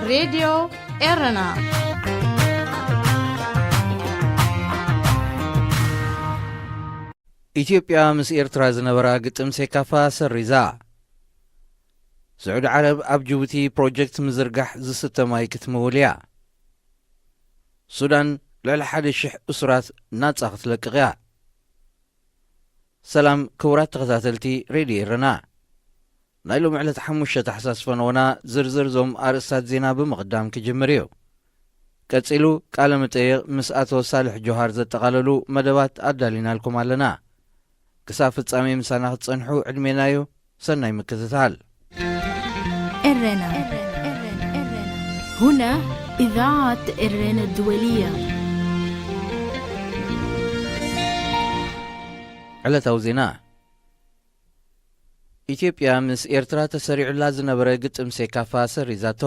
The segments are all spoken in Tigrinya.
ሬድዮ ኤረና። ኢትዮጵያ ምስ ኤርትራ ዝነበራ ግጥም ሴካፋ ሰሪዛ። ስዑዲ ዓረብ ኣብ ጅቡቲ ፕሮጀክት ምዝርጋሕ ዝስተ ማይ ክትምውል እያ። ሱዳን ልዕሊ ሓደ ሽሕ እሱራት ናጻ ክትለቅቕ እያ። ሰላም ክቡራት ተኸታተልቲ ሬድዮ ኤረና። ናይ ሎሚ ዕለት ሓሙሽተ ታሕሳስ ፈነወና ዝርዝር ዞም ኣርእስታት ዜና ብምቕዳም ክጅምር እዩ። ቀጺሉ ቃለ መጠይቕ ምስ ኣቶ ሳልሕ ጆሃር ዘጠቓለሉ መደባት ኣዳሊናልኩም ኣለና። ክሳብ ፍጻሜ ምሳና ክትጸንሑ ዕድሜና እዩ። ሰናይ ምክትታል። ኤረና። هنا إذاعة إرن الدولية. ዕለታዊ ዜና። ኢትዮጵያ ምስ ኤርትራ ተሰሪዑላ ዝነበረ ግጥም ሴካፋ ሰሪዛቶ።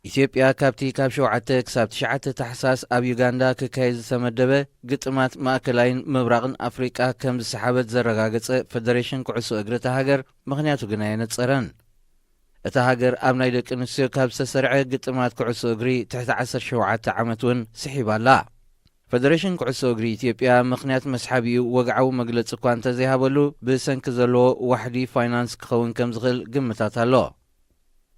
ኢትዮጵያ ካብቲ ካብ ሸውዓተ ክሳብ ትሽዓተ ታሕሳስ ኣብ ዩጋንዳ ክካየድ ዝተመደበ ግጥማት ማእከላይን ምብራቕን ኣፍሪቃ ከም ዝሰሓበት ዘረጋገጸ ፈደሬሽን ኩዕሶ እግሪ እታ ሃገር ምኽንያቱ ግን ኣየነጸረን። እታ ሃገር ኣብ ናይ ደቂ ኣንስትዮ ካብ ዝተሰርዐ ግጥማት ኩዕሶ እግሪ ትሕቲ ዓሰርተ ሸውዓተ ዓመት እውን ስሒባ ኣላ። ፈደሬሽን ኩዕሶ እግሪ ኢትዮጵያ ምኽንያት መስሓቢኡ ወግዓዊ መግለጺ እኳ እንተዘይሃበሉ፣ ብሰንኪ ዘለዎ ዋሕዲ ፋይናንስ ክኸውን ከም ዝኽእል ግምታት ኣሎ።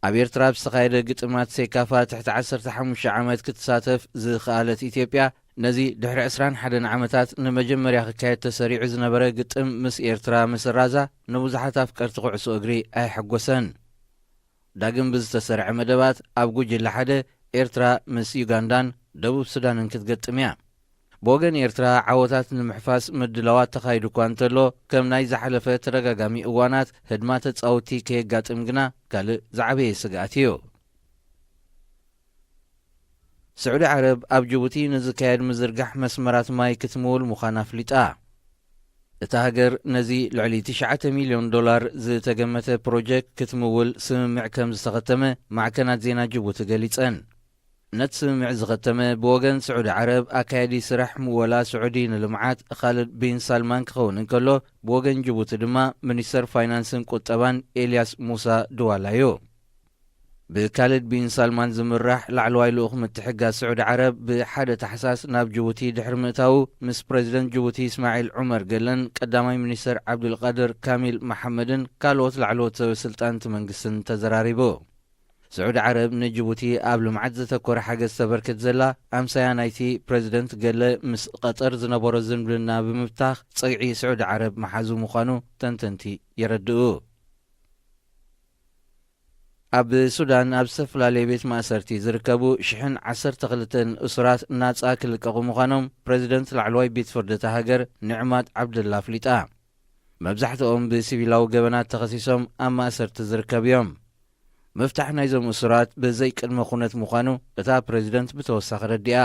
ኣብ ኤርትራ ኣብ ዝተኻየደ ግጥማት ሴካፋ ትሕቲ ዓሰርተ ሓሙሽተ ዓመት ክትሳተፍ ዝኸኣለት ኢትዮጵያ፣ ነዚ ድሕሪ ዕስራን ሓደን ዓመታት ንመጀመርያ ክካየድ ተሰሪዑ ዝነበረ ግጥም ምስ ኤርትራ ምስራዛ ንብዙሓት ኣፍቀርቲ ኩዕሶ እግሪ ኣየሐጎሰን። ዳግም ብዝተሰርዐ መደባት ኣብ ጉጅለ ሓደ ኤርትራ ምስ ዩጋንዳን ደቡብ ሱዳንን ክትገጥም እያ። ብወገን ኤርትራ ዓወታት ንምሕፋስ ምድላዋት ተኻይዱ እኳ እንተሎ፣ ከም ናይ ዝሓለፈ ተደጋጋሚ እዋናት ህድማ ተጻወትቲ ከየጋጥም ግና ካልእ ዝዓበየ ስግኣት እዩ። ስዑዲ ዓረብ ኣብ ጅቡቲ ንዝካየድ ምዝርጋሕ መስመራት ማይ ክትምውል ምዃና ኣፍሊጣ። እታ ሃገር ነዚ ልዕሊ ትሽዓተ ሚልዮን ዶላር ዝተገመተ ፕሮጀክት ክትምውል ስምምዕ ከም ዝተኸተመ ማዕከናት ዜና ጅቡቲ ገሊጸን። ነቲ ስምምዕ ዝኸተመ ብወገን ስዑዲ ዓረብ ኣካያዲ ስራሕ ምወላ ስዑዲ ንልምዓት ኻልድ ቢን ሳልማን ክኸውን እንከሎ፣ ብወገን ጅቡቲ ድማ ሚኒስተር ፋይናንስን ቁጠባን ኤልያስ ሙሳ ድዋላ እዩ። ብካልድ ቢን ሳልማን ዝምራሕ ላዕለዋይ ልኡኽ ምትሕግጋዝ ስዑዲ ዓረብ ብሓደ ታሕሳስ ናብ ጅቡቲ ድሕሪ ምእታዉ፣ ምስ ፕረዚደንት ጅቡቲ እስማዒል ዑመር ገለን ቀዳማይ ሚኒስተር ዓብዱልቃድር ካሚል መሓመድን ካልኦት ላዕለዎት ሰበ ስልጣን እቲ መንግስትን ተዘራሪቡ። ስዑዲ ዓረብ ንጅቡቲ ኣብ ልምዓት ዘተኮረ ሓገዝ ተበርክት ዘላ፣ ኣምሳያ ናይቲ ፕረዚደንት ገለ ምስ ቀጠር ዝነበሮ ዝምድና ብምብታኽ፣ ጸግዒ ስዑዲ ዓረብ ምሓዙ ምዃኑ ተንተንቲ የረድኡ። ኣብ ሱዳን ኣብ ዝተፈላለየ ቤት ማእሰርቲ ዝርከቡ ሽሕን ዓሰርተ ክልተን እሱራት ናጻ ክልቀቑ ምዃኖም ፕረዚደንት ላዕለዋይ ቤት ፍርዲ እታ ሃገር ንዕማት ዓብደላ ኣፍሊጣ። መብዛሕትኦም ብሲቪላዊ ገበናት ተኸሲሶም ኣብ ማእሰርቲ ዝርከቡ እዮም። ምፍታሕ ናይዞም እሱራት ብዘይ ቅድመ ኩነት ምዃኑ እታ ፕረዚደንት ብተወሳኺ ረዲኣ።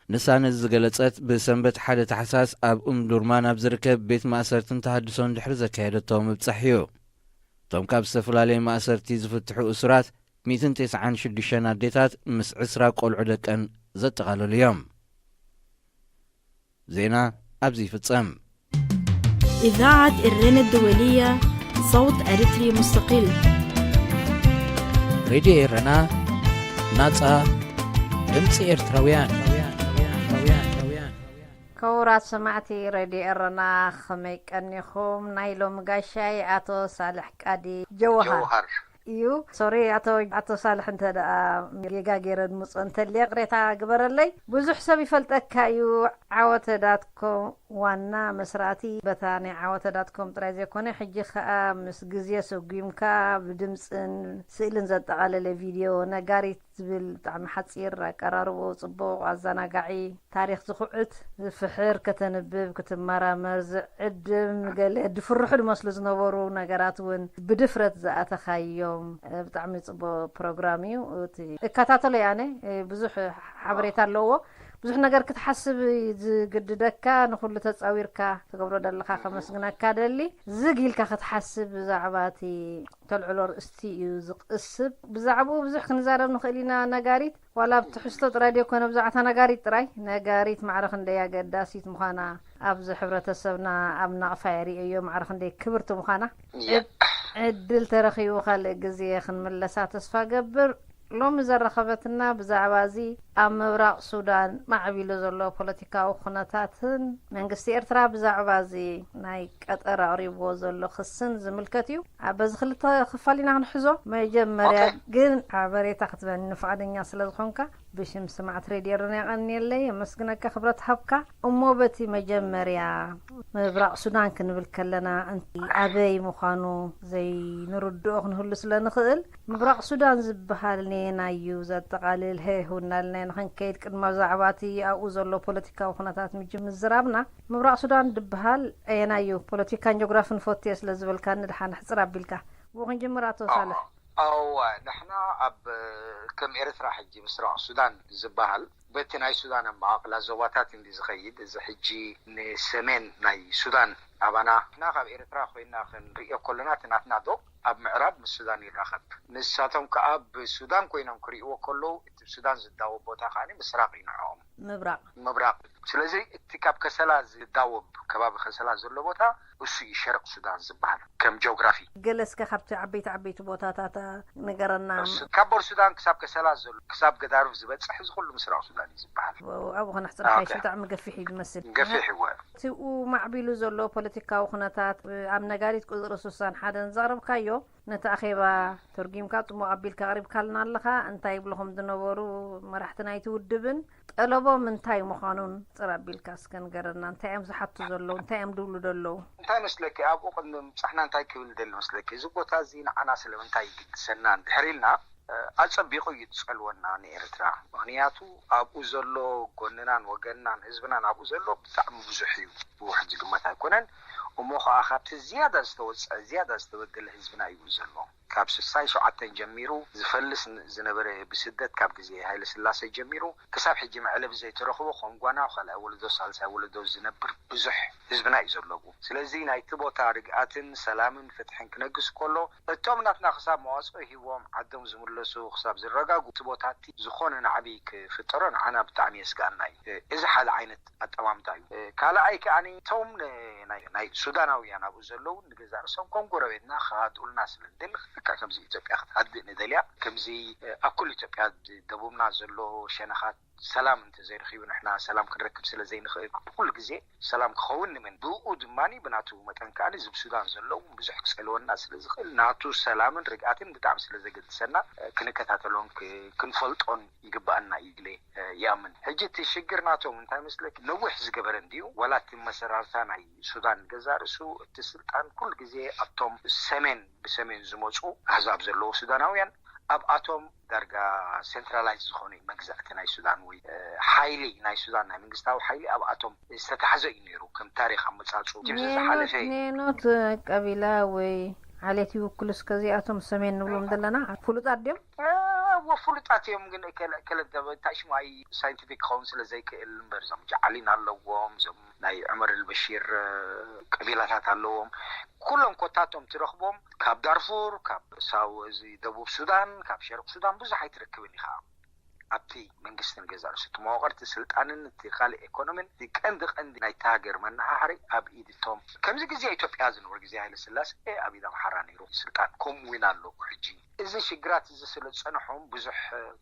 ንሳ ነዚ ዝገለጸት ብሰንበት ሓደ ታሕሳስ ኣብ ኡምዱርማን ኣብ ዝርከብ ቤት ማእሰርትን ተሃድሶን ድሕሪ ዘካየደቶ ምብጻሕ እዩ። እቶም ካብ ዝተፈላለየ ማእሰርቲ ዝፍትሑ እሱራት ሚእትን ተስዓን ሽዱሽተን ኣዴታት ምስ ዕስራ ቆልዑ ደቀን ዘጠቓለሉ እዮም። ዜና ኣብዚ ይፍጸም። إذاعة إرن الدولية، صوت أريتري مستقل. ሬድዮ ኤረና፣ ናጻ ድምጺ ኤርትራውያን። ክቡራት ሰማዕቲ ሬድዮ ኤረና፣ ከመይ ቀኒኹም? ናይ ሎሚ ጋሻይ ኣቶ ሳልሕ ቃዲ ጀውሃር ጀውሃር። እዩ። ሶሪ ኣቶ፣ ኣቶ ሳልሕ እንተ ደኣ ጌጋ ገይረ ድምጾ እንተልየ ቅሬታ ግበረለይ። ብዙሕ ሰብ ይፈልጠካ እዩ። ዓወተ ዳትኮም ዋና መስራቲ፣ በታ ናይ ዓወተ ዳትኮም ጥራይ ዘይኮነ፣ ሕጂ ከኣ ምስ ግዜ ሰጒምካ ብድምጽን ስእልን ዘጠቓለለ ቪድዮ ነጋሪት ዝብል ብጣዕሚ ሓጺር ኣቀራርቦ፣ ጽቡቕ፣ ኣዘናጋዒ፣ ታሪኽ ዝኹዕት፣ ዝፍሕር፣ ከተንብብ፣ ክትመራመር ዝዕድም፣ ገለ ድፍርሑ ድመስሉ ዝነበሩ ነገራት እውን ብድፍረት ዝኣተኻዮም፣ እ፣ ብጣዕሚ ጽቡቕ ፕሮግራም እዩ። እቲ እከታተሎ እየ ኣነ፣ እ፣ ብዙሕ ሓበሬታ ኣለዎ። ብዙሕ ነገር ክትሓስብ እዩ ዝግድደካ፣ ንኹሉ ተጻዊርካ ትገብሮ ዘለኻ ከመስግነካ ደሊ። ዝግ ኢልካ ክትሓስብ ብዛዕባ እቲ ተልዕሎ ርእስቲ እዩ ዝቕስብ። ብዛዕባኡ ብዙሕ ክንዛረብ ንኽእል ኢና። ነጋሪት ዋላ ኣብ ትሕዝቶ ጥራይ ደይኮነ፣ ብዛዕባ እታ ነጋሪት ጥራይ፣ ነጋሪት ማዕረ ክንደይ ኣገዳሲት ምዃና ኣብዚ ሕብረተሰብና ኣብ ናቕፋ የርእዮ፣ ማዕረ ክንደይ ክብርቲ ምዃና። ያ። ዕድ-፣ ዕድል ተረኺቡ ካልእ ግዜ ክንምለሳ ተስፋ ገብር። ሎሚ ዘራኸበትና ብዛዕባ እዚ ኣብ ምብራቕ ሱዳን ማዕቢሉ ዘሎ ፖለቲካዊ ኩነታትን መንግስቲ ኤርትራ ብዛዕባ እዚ ናይ ቀጠር ኣቕሪብዎ ዘሎ ክስን ዝምልከት እዩ። ኣብ በዚ ክልተ ክፋል ኢና ክንሕዞ። መጀመርያ ግን ሓበሬታ ክትበኒ ፍቓደኛ ስለ ዝኾንካ ብሽም ስማዕት ሬድዮ ሮና የቐንየለይ። የመስግነካ ክብረት ሃብካ። እሞ በቲ መጀመርያ ምብራቕ ሱዳን ክንብል ከለና ኣበይ ምዃኑ ዘይንርድኦ ክንህሉ ስለ ንኽእል፣ ምብራቕ ሱዳን ዝበሃል ነየናይ እዩ ዘጠቓልል? ሀይሁና ኢልና ንኽንከይድ ቅድሚ ብዛዕባ እቲ ኣብኡ ዘሎ ፖለቲካዊ ኩነታት ምጅ ምዝራብና፣ ምብራቕ ሱዳን ዝበሃል ኣየናይ እዩ? ፖለቲካን ጂኦግራፍን ፈትየ ስለ ዝበልካኒ ድሓን ሕፅር ኣቢልካ ብኡ ክንጅምር ኣቶ ሳልሕ። እወ፣ ንሕና ኣብ ከም ኤርትራ ሕጂ ምስራቕ ሱዳን ዝበሃል በቲ ናይ ሱዳን ኣመቓቕላ ዞባታት እንዲ ዝኸይድ፣ እዚ ሕጂ ንሰሜን ናይ ሱዳን ኣባና ንሕና ካብ ኤርትራ ኮይና ክንርእዮ ከሎና እቲ ናትና ዶብ ኣብ ምዕራብ ምስ ሱዳን ይራኸብ። ንሳቶም ከኣ ብሱዳን ኮይኖም ክርእይዎ ከለዉ እቲ ብሱዳን ዝዳወብ ቦታ ከኣ ምስራቕ እዩ ንዕኦም። ምብራቕ። ምብራቕ። ስለዚ እቲ ካብ ከሰላ ዝዳወብ ከባቢ ከሰላ ዘሎ ቦታ እሱ እዩ ሸርቕ ሱዳን ዝበሃል ከም ጂኦግራፊ። ገለ እስከ ካብቲ ዓበይቲ ዓበይቲ ቦታታት ንገረና። ካብ ቦር ሱዳን ክሳብ ከሰላ ዘሎ ክሳብ ገዳርፍ ዝበፅሕ እዚ ኩሉ ምስራቕ ሱዳን እዩ ዝበሃል። ኣብኡ ከነሕፅር ሓይሽ ብጣዕሚ ገፊሕ እዩ ዝመስል። ገፊሕ እወ። እቲ ብኡ ማዕቢሉ ዘሎ ፖለቲካዊ ኩነታት ኣብ ነጋሪት ቁፅሪ ስሳን ሓደን ዘቕረብካዮ ነቲ ኣኼባ ተርጒምካ ጽቡቕ ኣቢልካ ኣቕሪብካልና ኣለኻ። እንታይ ይብልኹም ዝነበሩ መራሕቲ ናይቲ ውድብን ጠለቦም እንታይ ምዃኑን ጽር ኣቢልካ እስከ ንገረና። እንታይ እዮም ዝሓቱ ዘለዉ? እንታይ እዮም ድብሉ ዘለዉ? እንታይ መስለኪ፣ ኣብኡ ቅድሚ ምብጻሕና እንታይ ክብል ደሊ መስለኪ፣ እዚ ቦታ እዚ ንዓና ስለምንታይ ይግድሰና እንድሕር ኢልና፣ ኣጸቢቑ እዩ ዝጸልወና ንኤርትራ። ምኽንያቱ ኣብኡ ዘሎ ጎንናን ወገንናን ህዝብናን ኣብኡ ዘሎ ብጣዕሚ ብዙሕ እዩ። ብውሕድ ዝግመት ኣይኮነን። እሞ ኸኣ ካብቲ ዝያዳ ዝተወጽዐ ዝያዳ ዝተበደለ ህዝብና እዩ ዘሎ። ካብ ስሳይ ሸውዓተን ጀሚሩ ዝፈልስ ዝነበረ ብስደት ካብ ግዜ ሃይለ ስላሴ ጀሚሩ ክሳብ ሕጂ መዕለቢ ዘይተረኽቦ ከም ጓና ካልኣይ ወለዶ ሳልሳይ ወለዶ ዝነብር ብዙሕ ህዝብና እዩ ዘሎ ኣብኡ። ስለዚ ናይቲ ቦታ ርግኣትን ሰላምን ፍትሕን ክነግስ ከሎ እቶም ናትና ክሳብ መዋፅኦ ሂቦም ዓዶም ዝምለሱ ክሳብ ዝረጋጉ እቲ ቦታ እቲ ዝኾነ ናዕቢ ክፍጠሮ ንዓና ብጣዕሚ የስግኣና እዩ። እዚ ሓደ ዓይነት ኣጠማምታ እዩ። ካልኣይ ከኣ እቶም ናይ ሱዳናውያን ኣብኡ ዘለዉ ንገዛእ ርእሶም ከም ጎረቤትና ክሃድኡልና ስለ ንደሊ ልክዕ ከምዚ ኢትዮጵያ ክትሃድእ ንደልያ ከምዚ ኣብ ኩሉ ኢትዮጵያ ደቡብና ዘሎ ሸነኻት ሰላም እንተዘይረኺቡ ንሕና ሰላም ክንረክብ ስለ ዘይንኽእል ብኩሉ ግዜ ሰላም ክኸውን ንመን ብኡ ድማ ብናቱ መጠን ከኣ እዚ ብሱዳን ዘለዉ ብዙሕ ክጸልወና ስለ ዝኽእል ናቱ ሰላምን ርግኣትን ብጣዕሚ ስለ ዘገድሰና ክንከታተሎን ክንፈልጦን ይግባኣና ኢለ ይኣምን። ሕጂ እቲ ሽግር ናቶም እንታይ መስለኪ ነዊሕ ዝገበረ እንድዩ ዋላ እቲ መሰራርታ ናይ ሱዳን ገዛ ርእሱ እቲ ስልጣን ኩሉ ግዜ ኣብቶም ሰሜን ብሰሜን ዝመፁ ኣህዛብ ዘለዎ ሱዳናውያን ኣብኣቶም ዳርጋ ሴንትራላይዝ ዝኾነ መግዛእቲ ናይ ሱዳን ወይ ሓይሊ ናይ ሱዳን ናይ መንግስታዊ ሓይሊ ኣብኣቶም ዝተታሕዘ እዩ ነይሩ ከም ታሪክ ኣመፃፅኡ ዝሓለፈ ኔኖት ቀቢላ ወይ ዓሌት ይውክሉ እስከ እዚኣቶም ሰሜን ንብሎም ዘለና ፍሉጣት ድዮም ወፍሉጣት እዮም ግን ከለንተ እንታይ ሽሙ ኣይ ሳይንቲፊክ ክኸውን ስለ ዘይክእል እምበር እዞም ጃዓሊን ኣለዎም እዞም ናይ ዑመር ኣልበሺር ቀቢላታት ኣለዎም ኩሎም ኮታቶም ትረኽቦም ካብ ዳርፉር ካብ ሳው እዚ ደቡብ ሱዳን ካብ ሸርቅ ሱዳን ብዙሕ ኣይትረክብን ኢኻ ኣብቲ መንግስቲ ንገዛ ርእሱ እቲ መዋቅርቲ ስልጣንን እቲ ካልእ ኤኮኖሚን እቲ ቀንዲ ቀንዲ ናይቲ ሃገር መነሓሕሪ ኣብ ኢድቶም ከምዚ ግዜ ኢትዮጵያ ዝነበሩ ግዜ ሃይለ ስላሴ ኣብ ኢድ ኣምሓራ ነይሩ ስልጣን ከምኡ እውን ኣለኩ ሕጂ እዚ ሽግራት እዚ ስለ ዝፀንሖም ብዙሕ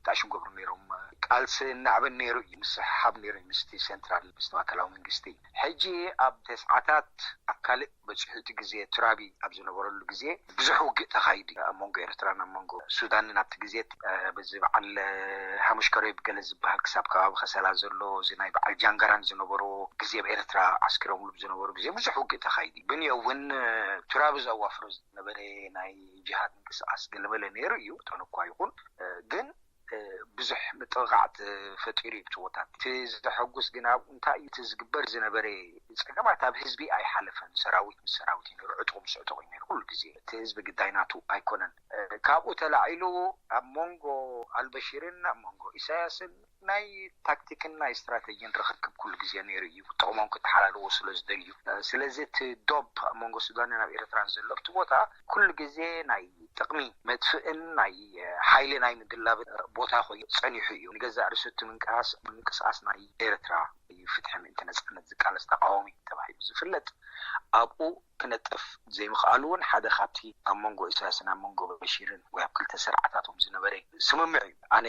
ታሽ ገብሩ ነይሮም ቃልሲ እናዕበን ነይሩ እዩ ምስሕሓብ ነይሩ ምስቲ ሴንትራል ምስቲ ማእከላዊ መንግስቲ ሕጂ ኣብ ተስዓታት ኣብ ካልእ በፂሑ እቲ ግዜ ትራቢ ኣብ ዝነበረሉ ግዜ ብዙሕ ውግእ ተኻይዱ ኣብ መንጎ ኤርትራን ኣብ መንጎ ሱዳንን ኣብቲ ግዜ በዚ በዓል ሃሙሽ ከረብ ገለ ዝበሃል ክሳብ ከባቢ ከሰላ ዘሎ እዚ ናይ በዓል ጃንጋራን ዝነበሮ ግዜ ኣብ ኤርትራ ዓስኪሮምሉ ዝነበሩ ግዜ ብዙሕ ውግእ ተኻይዱ ብንዮ እውን ትራቢ ዘዋፍሮ ዝነበረ ናይ ጅሃድ ምንቅስቃስ ገለመለ ነይሩ እዩ ጠነኳ ይኹን ግን ብዙሕ ምጥቕቓዕ ተፈጢሩ እዩ ብትቦታት እቲ ዘሐጉስ ግን ኣብኡ እንታይ እዩ እቲ ዝግበር ዝነበረ ፀገማት ኣብ ህዝቢ ኣይሓለፈን ሰራዊት ምስ ሰራዊት እዩ ነይሩ ዕጡቕ ምስ ዕጡቕ እዩ ነይሩ ኩሉ ግዜ እቲ ህዝቢ ግዳይ ናቱ ኣይኮነን ካብኡ ተላዒሉ ኣብ መንጎ ኣልበሺርን ኣብ መንጎ ኢሳያስን ናይ ታክቲክን ናይ ስትራተጂን ርኽክብ ኩሉ ግዜ ነይሩ እዩ ጥቕሞም ክተሓላልዎ ስለ ዝደልዩ ስለዚ እቲ ዶብ ኣብ መንጎ ሱዳንን ኣብ ኤርትራን ዘሎ ኣብቲ ቦታ ኩሉ ግዜ ናይ ጥቕሚ መጥፍእን ናይ ሓይሊ ናይ ምድላብ ቦታ ኮይኑ ጸኒሑ እዩ። ንገዛእ ርእሱ እቲ ምንቅስቃስ ናይ ኤርትራ እዩ፣ ፍትሒ ምእንቲ ነጻነት ዝቃለስ ተቃዋሚ ተባሂሉ ዝፍለጥ ኣብኡ ክነጥፍ ዘይምኽኣሉ እውን ሓደ ካብቲ ኣብ መንጎ ኢሳያስን ኣብ መንጎ በሺርን ወይ ኣብ ክልተ ስርዓታቶም ዝነበረ ስምምዕ እዩ። ኣነ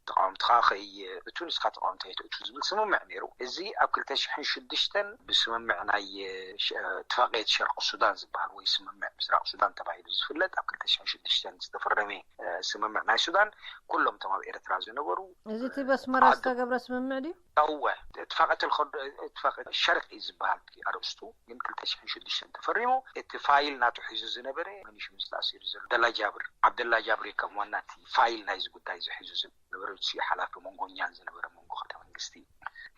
ተቃወምትኻ ከይ እቱ ንስኻ ተቃወምቲ ኣይትእቱ ዝብል ስምምዕ ነይሩ። እዚ ኣብ ክልተ ሽሕን ሽዱሽተን ብስምምዕ ናይ እትፋቅየት ሸርቂ ሱዳን ዝበሃል ወይ ስምምዕ ምስራቅ ሱዳን ተባሂሉ ዝፍለጥ ኣብ ክልተ ሽሕን ሽዱሽተን ዝተፈረመ ስምምዕ ናይ ሱዳን ኩሎም እቶም ኣብ ኤርትራ ዝነበሩ እዚ እቲ በስመራ ዝተገብረ ስምምዕ ድዩ? እወ፣ እትፋቀት ሸርቂ ዝበሃል ኣርእስቱ ግን ክልተ ሽሕን ሽዱሽተን ተፈሪሙ። እቲ ፋይል ናቱ ሒዙ ዝነበረ መን ሽሙ ዝተኣሲሩ ዘሎ ደላ ጃብር ዓብደላ ጃብር ከም ዋና እቲ ፋይል ናይዚ ጉዳይ ዝሒዙ ዝነበረ ሓላፊ መንጎኛን ዝነበረ መንጎ ክልተ መንግስቲ።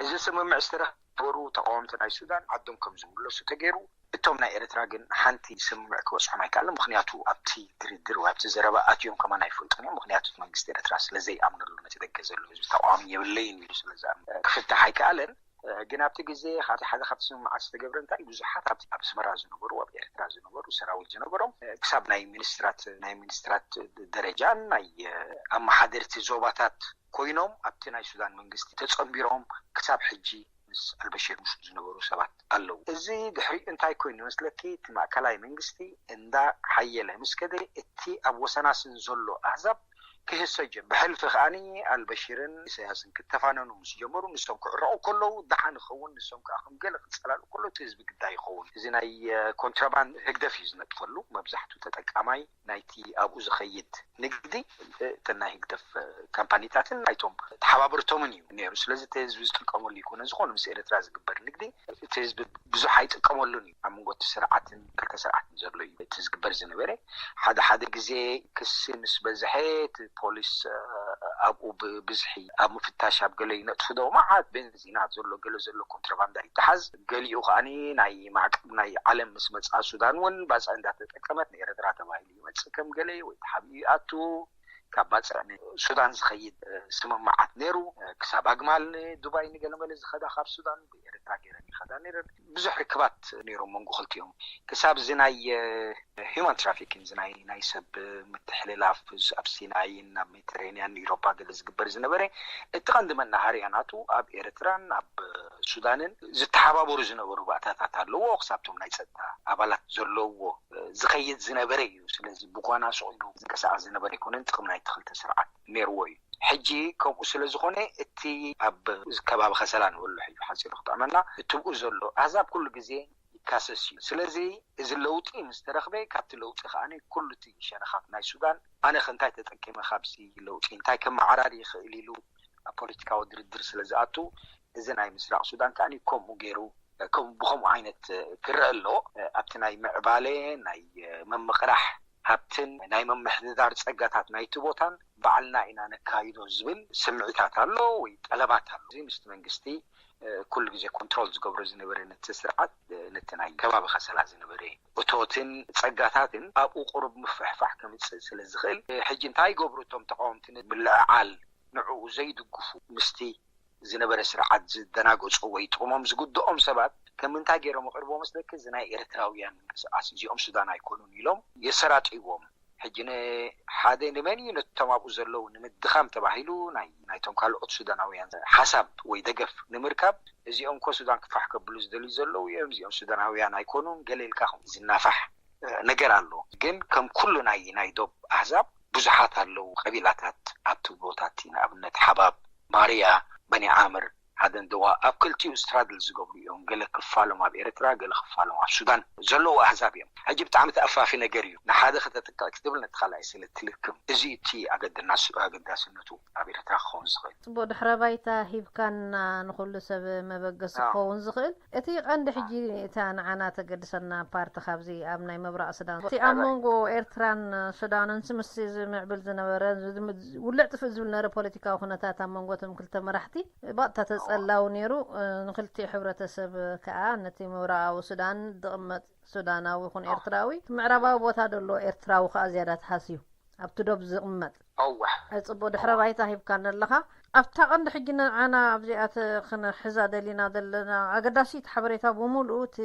እዚ ስምምዕ ዝተረበሩ ተቃወምቲ ናይ ሱዳን ዓዶም ከም ዝምለሱ ተገይሩ። እቶም ናይ ኤርትራ ግን ሓንቲ ስምምዕ ክበፅሖም ኣይከኣልን። ምክንያቱ ኣብቲ ድርድር ወይ ኣብቲ ዘረባ ኣትዮም ከማን ኣይፈልጡን እዮም። ምክንያቱ እቲ መንግስቲ ኤርትራ ስለዘይኣምነሉ ነቲ ደገ ዘሎ ህዝቢ ተቃዋሚ የብለይን ኢሉ ስለዝኣምን ክፍታሕ ኣይከኣልን። ግን ኣብቲ ግዜ ካብቲ ሓደ ካብቲ ስምምዓት ዝተገብረ እንታይ ብዙሓት ኣብቲ ኣብ ኣስመራ ዝነበሩ ኣብ ኤርትራ ዝነበሩ ሰራዊት ዝነበሮም ክሳብ ናይ ሚኒስትራት ናይ ሚኒስትራት ደረጃን ናይ ኣመሓደርቲ ዞባታት ኮይኖም ኣብቲ ናይ ሱዳን መንግስቲ ተጸንቢሮም ክሳብ ሕጂ ምስ ኣልበሽር ምስኡ ዝነበሩ ሰባት ኣለዉ። እዚ ድሕሪኡ እንታይ ኮይኑ ይመስለኪ? እቲ ማእከላይ መንግስቲ እንዳ ሓየለ ምስ ከደ እቲ ኣብ ወሰናስን ዘሎ ኣህዛብ ክህሰ ጀመረ። ብሕልፊ ከኣኒ ኣልበሽርን ኢሳያስን ክተፋነኑ ምስ ጀመሩ ንሶም ክዕረቑ ከለዉ ደሓን ክኸውን ንሶም ከኣ ከም ገለ ክጸላልኡ ከለዉ እቲ ህዝቢ ግዳይ ይኸውን። እዚ ናይ ኮንትራባንድ ህግደፍ እዩ ዝነጥፈሉ። መብዛሕቱ ተጠቃማይ ናይቲ ኣብኡ ዝኸይድ ንግዲ እተን ናይ ህግደፍ ካምፓኒታትን ናይቶም ተሓባብርቶምን እዩ ነይሩ። ስለዚ እቲ ህዝቢ ዝጥቀመሉ ይኮነ ዝኾነ ምስ ኤርትራ ዝግበር ንግዲ እቲ ህዝቢ ብዙሕ ኣይጥቀመሉን እዩ። ኣብ መንጎ እቲ ስርዓትን ክልተ ስርዓትን ዘሎ እዩ እቲ ዝግበር ዝነበረ። ሓደ ሓደ ግዜ ክሲ ምስ በዝሐ እቲ ፖሊስ ኣብኡ ብብዝሒ ኣብ ምፍታሽ ኣብ ገለ ይነጥፉ ዶ መዓት ቤንዚናት ዘሎ ገለ ዘሎ ኮንትራባንዳ ይተሓዝ። ገሊኡ ከዓኒ ናይ ማዕቀብ ናይ ዓለም ምስ መፅኣ ሱዳን እውን ባፅዕ እንዳተጠቀመት ንኤርትራ ተባሂሉ ይመፅእ ከም ገለ ወይ ተሓቢኡ ይኣቱ። ካብ ባፅዕ ንሱዳን ዝኸይድ ስምምዓት ነይሩ። ክሳብ ኣግማል ንዱባይ ንገለመለ ዝኸዳ ካብ ሱዳን ብኤርትራ ገይረን ይኸዳ ነይረን። ብዙሕ ርክባት ነይሮም መንጎ ክልቲኦም። ክሳብ እዚ ናይ ሂማን ትራፊኪን ናይ ሰብ ምትሕልላፍ ኣብ ሲናይን ኣብ ሜዲትሬንያን ንኢሮፓ ገለ ዝግበር ዝነበረ እቲ ቀንዲ መናሃርያ ናቱ ኣብ ኤርትራን ኣብ ሱዳንን ዝተሓባበሩ ዝነበሩ ባእታታት ኣለዎ። ክሳብቶም ናይ ፀጥታ ኣባላት ዘለውዎ ዝኸይድ ዝነበረ እዩ። ስለዚ ብኳና ስቕ ኢሉ ዝንቀሳቐስ ዝነበረ ኣይኮነን። ጥቕሚ ናይቲ ክልተ ስርዓት ነይርዎ እዩ። ሕጂ ከምኡ ስለ ዝኾነ እቲ ኣብ ከባቢ ከሰላ ንበሎ ሕጂ ሓፂሩ ክጥዕመና እቲ ብኡ ዘሎ ኣህዛብ ኩሉ ግዜ ይካሰስ እዩ። ስለዚ እዚ ለውጢ ምስ ተረኽበ ካብቲ ለውጢ ከኣ ኩሉ እቲ ሸነኻት ናይ ሱዳን ኣነ ከ እንታይ ተጠቂመ ካብዚ ለውጢ እንታይ ከመዓራሪ ይኽእል ኢሉ ኣብ ፖለቲካዊ ድርድር ስለ ዝኣቱ እዚ ናይ ምስራቕ ሱዳን ከኣ ከምኡ ገይሩ ከም ብከምኡ ዓይነት ክረአ ኣሎ። ኣብቲ ናይ ምዕባለ ናይ ምምቕራሕ ሃብትን ናይ ምምሕድዳር ጸጋታት ናይቲ ቦታን ባዕልና ኢና ነካይዶ ዝብል ስምዒታት ኣሎ ወይ ጠለባት ኣሎ። እዚ ምስቲ መንግስቲ ኩሉ ግዜ ኮንትሮል ዝገብሮ ዝነበረ ነቲ ስርዓት ነቲ ናይ ከባቢ ከሰላ ዝነበረ እቶትን ጸጋታትን ኣብኡ ቁሩብ ምፍሕፋሕ ከምጽእ ስለ ዝኽእል ሕጂ እንታይ ይገብሩ እቶም ተቃወምቲ ምልዕዓል ንዕኡ ዘይድግፉ ምስቲ ዝነበረ ስርዓት ዝደናገጹ ወይ ጥቕሞም ዝጉድኦም ሰባት ከም ምንታይ ገይሮም ኣቕርቦ መስለኪ? እዚ ናይ ኤርትራውያን ምንቅስቃስ እዚኦም ሱዳን ኣይኮኑን ኢሎም የሰራጥይዎም። ሕጂ ንሓደ ንመን እዩ ነቶም ኣብኡ ዘለዉ ንምድኻም ተባሂሉ ናይ ናይቶም ካልኦት ሱዳናውያን ሓሳብ ወይ ደገፍ ንምርካብ እዚኦም ኮ ሱዳን ክፋሕ ከብሉ ዝደልዩ ዘለዉ እዮም፣ እዚኦም ሱዳናውያን ኣይኮኑን ገለ ኢልካ ዝናፋሕ ነገር ኣሎ። ግን ከም ኩሉ ናይ ናይ ዶብ ኣህዛብ ብዙሓት ኣለዉ ቀቢላታት ኣብቲ ቦታት ንኣብነት ሓባብ፣ ማርያ፣ በኒ ዓምር፣ ሃደንደዋ ኣብ ክልቲኡ ስትራግል ዝገብሩ እዮም። ገለ ክፋሎም ኣብ ኤርትራ፣ ገለ ክፋሎም ኣብ ሱዳን ዘለዉ ኣህዛብ እዮም። ሕጂ ብጣዕሚ ተኣፋፊ ነገር እዩ። ንሓደ ከተጥቅዕ ክትብል ነቲ ካልኣይ ስለ ትልክም። እዚ እቲ ኣገደናስ- ኣገዳስነቱ ኣብ ኤርትራ ክኸውን ዝኽእል። ጽቡቅ ድሕረ ባይታ ሂብካና ንኹሉ ሰብ መበገሲ ክኸውን ዝኽእል። እቲ ቀንዲ ሕጂ እታ ንዓና ተገድሰና ፓርቲ ካብዚ ኣብ ናይ ምብራቕ ሱዳን እቲ ኣብ መንጎ ኤርትራን ሱዳንን ምስ ዝምዕብል ዝነበረ ውልዕ ጥፍእ ዝብል ነበረ ፖለቲካዊ ኩነታት ኣብ መንጎ እቶም ክልተ መራሕቲ ባጥታ ተጸላው ነይሩ። ንክልቲኡ ሕብረተሰብ ከኣ ነቲ ምብራቓዊ ሱዳን ዝቕመጥ ሱዳናዊ ይኹን ኤርትራዊ እቲ ምዕራባዊ ቦታ ዘሎ ኤርትራዊ ከኣ ዝያዳ ተሃስዩ ኣብቲ ዶብ ዝቕመጥ ኣዋሕ ጽቡቅ ድሕረ ባይታ ሂብካኒ ኣለኻ። ኣብታ ቀንዲ ሕጂ ንዓና ኣብዚኣ ክንሕዛ ደሊና ዘለና ኣገዳሲት ሓበሬታ ብምሉኡ እቲ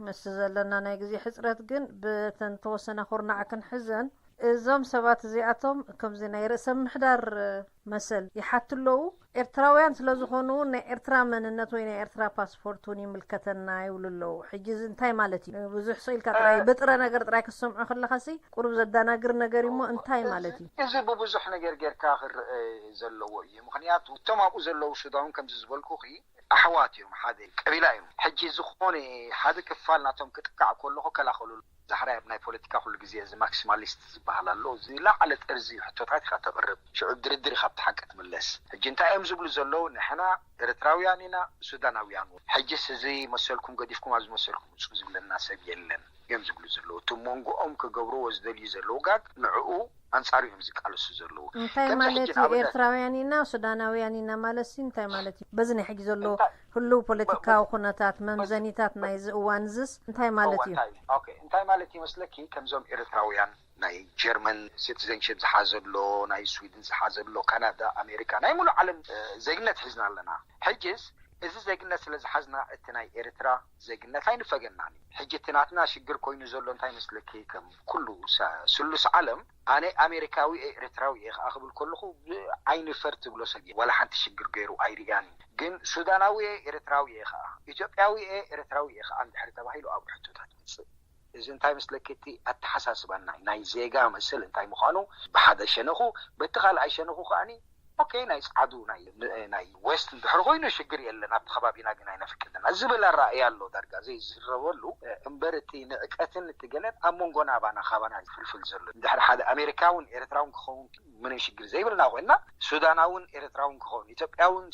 ምስ ዘለና ናይ ግዜ ሕጽረት ግን ብተን ተወሰነ ኩርናዕ ክንሕዘን እዞም ሰባት እዚኣቶም ከምዚ ናይ ርእሰ ምሕዳር መሰል ይሓቱ ኣለዉ። ኤርትራውያን ስለ ዝኾኑ እውን ናይ ኤርትራ መንነት ወይ ናይ ኤርትራ ፓስፖርት እውን ይምልከተና ይብሉ ኣለዉ። ሕጂ እዚ እንታይ ማለት እዩ? ብዙሕ ስቕ ኢልካ ጥራይ ብጥረ ነገር ጥራይ ክትሰምዖ ከለኻሲ ቁሩብ ዘዳናግር ነገር እሞ እንታይ ማለት እዩ? እዚ ብብዙሕ ነገር ጌርካ ክረአ ዘለዎ እዩ። ምክንያቱ እቶም ኣብኡ ዘለዉ ሱዳውን ከምዚ ዝበልኩኺ ኣሕዋት እዮም፣ ሓደ ቀቢላ እዮም። ሕጂ ዝኾነ ሓደ ክፋል ናቶም ክጥቃዕ ከሎ ክከላኸሉ ዛሕራይ ኣብ ናይ ፖለቲካ ኩሉ ግዜ እዚ ማክሲማሊስት ዝበሃል ኣሎ። ዝለዓለ ጠርዚ ሕቶታት ኢኻ ተቕርብ፣ ሽዑ ድርድር ኢኻ ኣብቲ ሓቂ ትምለስ። ሕጂ እንታይ እዮም ዝብሉ ዘለዉ? ንሕና ኤርትራውያን ኢና፣ ሱዳናውያን እውን። ሕጂስ እዚ መሰልኩም ገዲፍኩም ኣብዚ መሰልኩም ውፁ ዝብለና ሰብ የለን እዮም ዝብሉ ዘለዉ። እቲ መንጎኦም ክገብርዎ ዝደልዩ ዘለዉ ጋግ ንዕኡ ኣንጻሩ እዮም ዝቃለሱ ዘለዉ። እንታይ ማለት እዩ? ኤርትራውያን ኢና ሱዳናውያን ኢና ማለት ሲ እንታይ ማለት እዩ? በዚ ናይ ሕጂ ዘሎ ህሉው ፖለቲካዊ ኩነታት መምዘኒታት ናይዚ እዋን ዝስ እንታይ ማለት እዩ? እንታይ ማለት ይመስለኪ? ከምዞም ኤርትራውያን ናይ ጀርመን ሲቲዘንሽፕ ዝሓዘሎ፣ ናይ ስዊድን ዝሓዘሎ፣ ካናዳ፣ ኣሜሪካ፣ ናይ ሙሉእ ዓለም ዜግነት ሒዝና ኣለና። ሕጅስ እዚ ዜግነት ስለ ዝሓዝና እቲ ናይ ኤርትራ ዜግነት ኣይንፈገናን እዩ። ሕጂ እቲ ናትና ሽግር ኮይኑ ዘሎ እንታይ መስለኪ? ከም ኩሉ ስሉስ ዓለም ኣነ ኣሜሪካዊ እየ ኤርትራዊ እየ ከዓ ክብል ከለኹ ብዓይኒ ፈር ትብሎ ሰብ እየ። ዋላ ሓንቲ ሽግር ገይሩ ኣይርእያን እዩ። ግን ሱዳናዊ እየ ኤርትራዊ እየ ከዓ፣ ኢትዮጵያዊ እየ ኤርትራዊ እየ ከዓ እንድሕሪ ተባሂሉ ኣብኡ ሕቶታት ይመፅእ። እዚ እንታይ መስለኪ? እቲ ኣተሓሳስባና ናይ ዜጋ መሰል እንታይ ምዃኑ ብሓደ ሸነኹ፣ በቲ ካልኣይ ሸነኹ ከዓኒ ኦኬ ናይ ፃዕዱ ናይ ዌስት እንድሕሪ ኮይኑ ሽግር የለን ኣብቲ ከባቢና ግን ኣይነፍቅድን ዝብል ኣረኣእያ ኣሎ። ዳርጋ ዘይዝረበሉ እምበር እቲ ንዕቀትን እቲ ገለን ኣብ መንጎና ኣባና ካባና ዝፍልፍል ዘሎ እንድሕሪ ሓደ ኣሜሪካውን ኤርትራውን ክኸውን ምንም ሽግር ዘይብልና ኮይንና ሱዳናውን ኤርትራውን ክኸውን ኢትዮጵያውን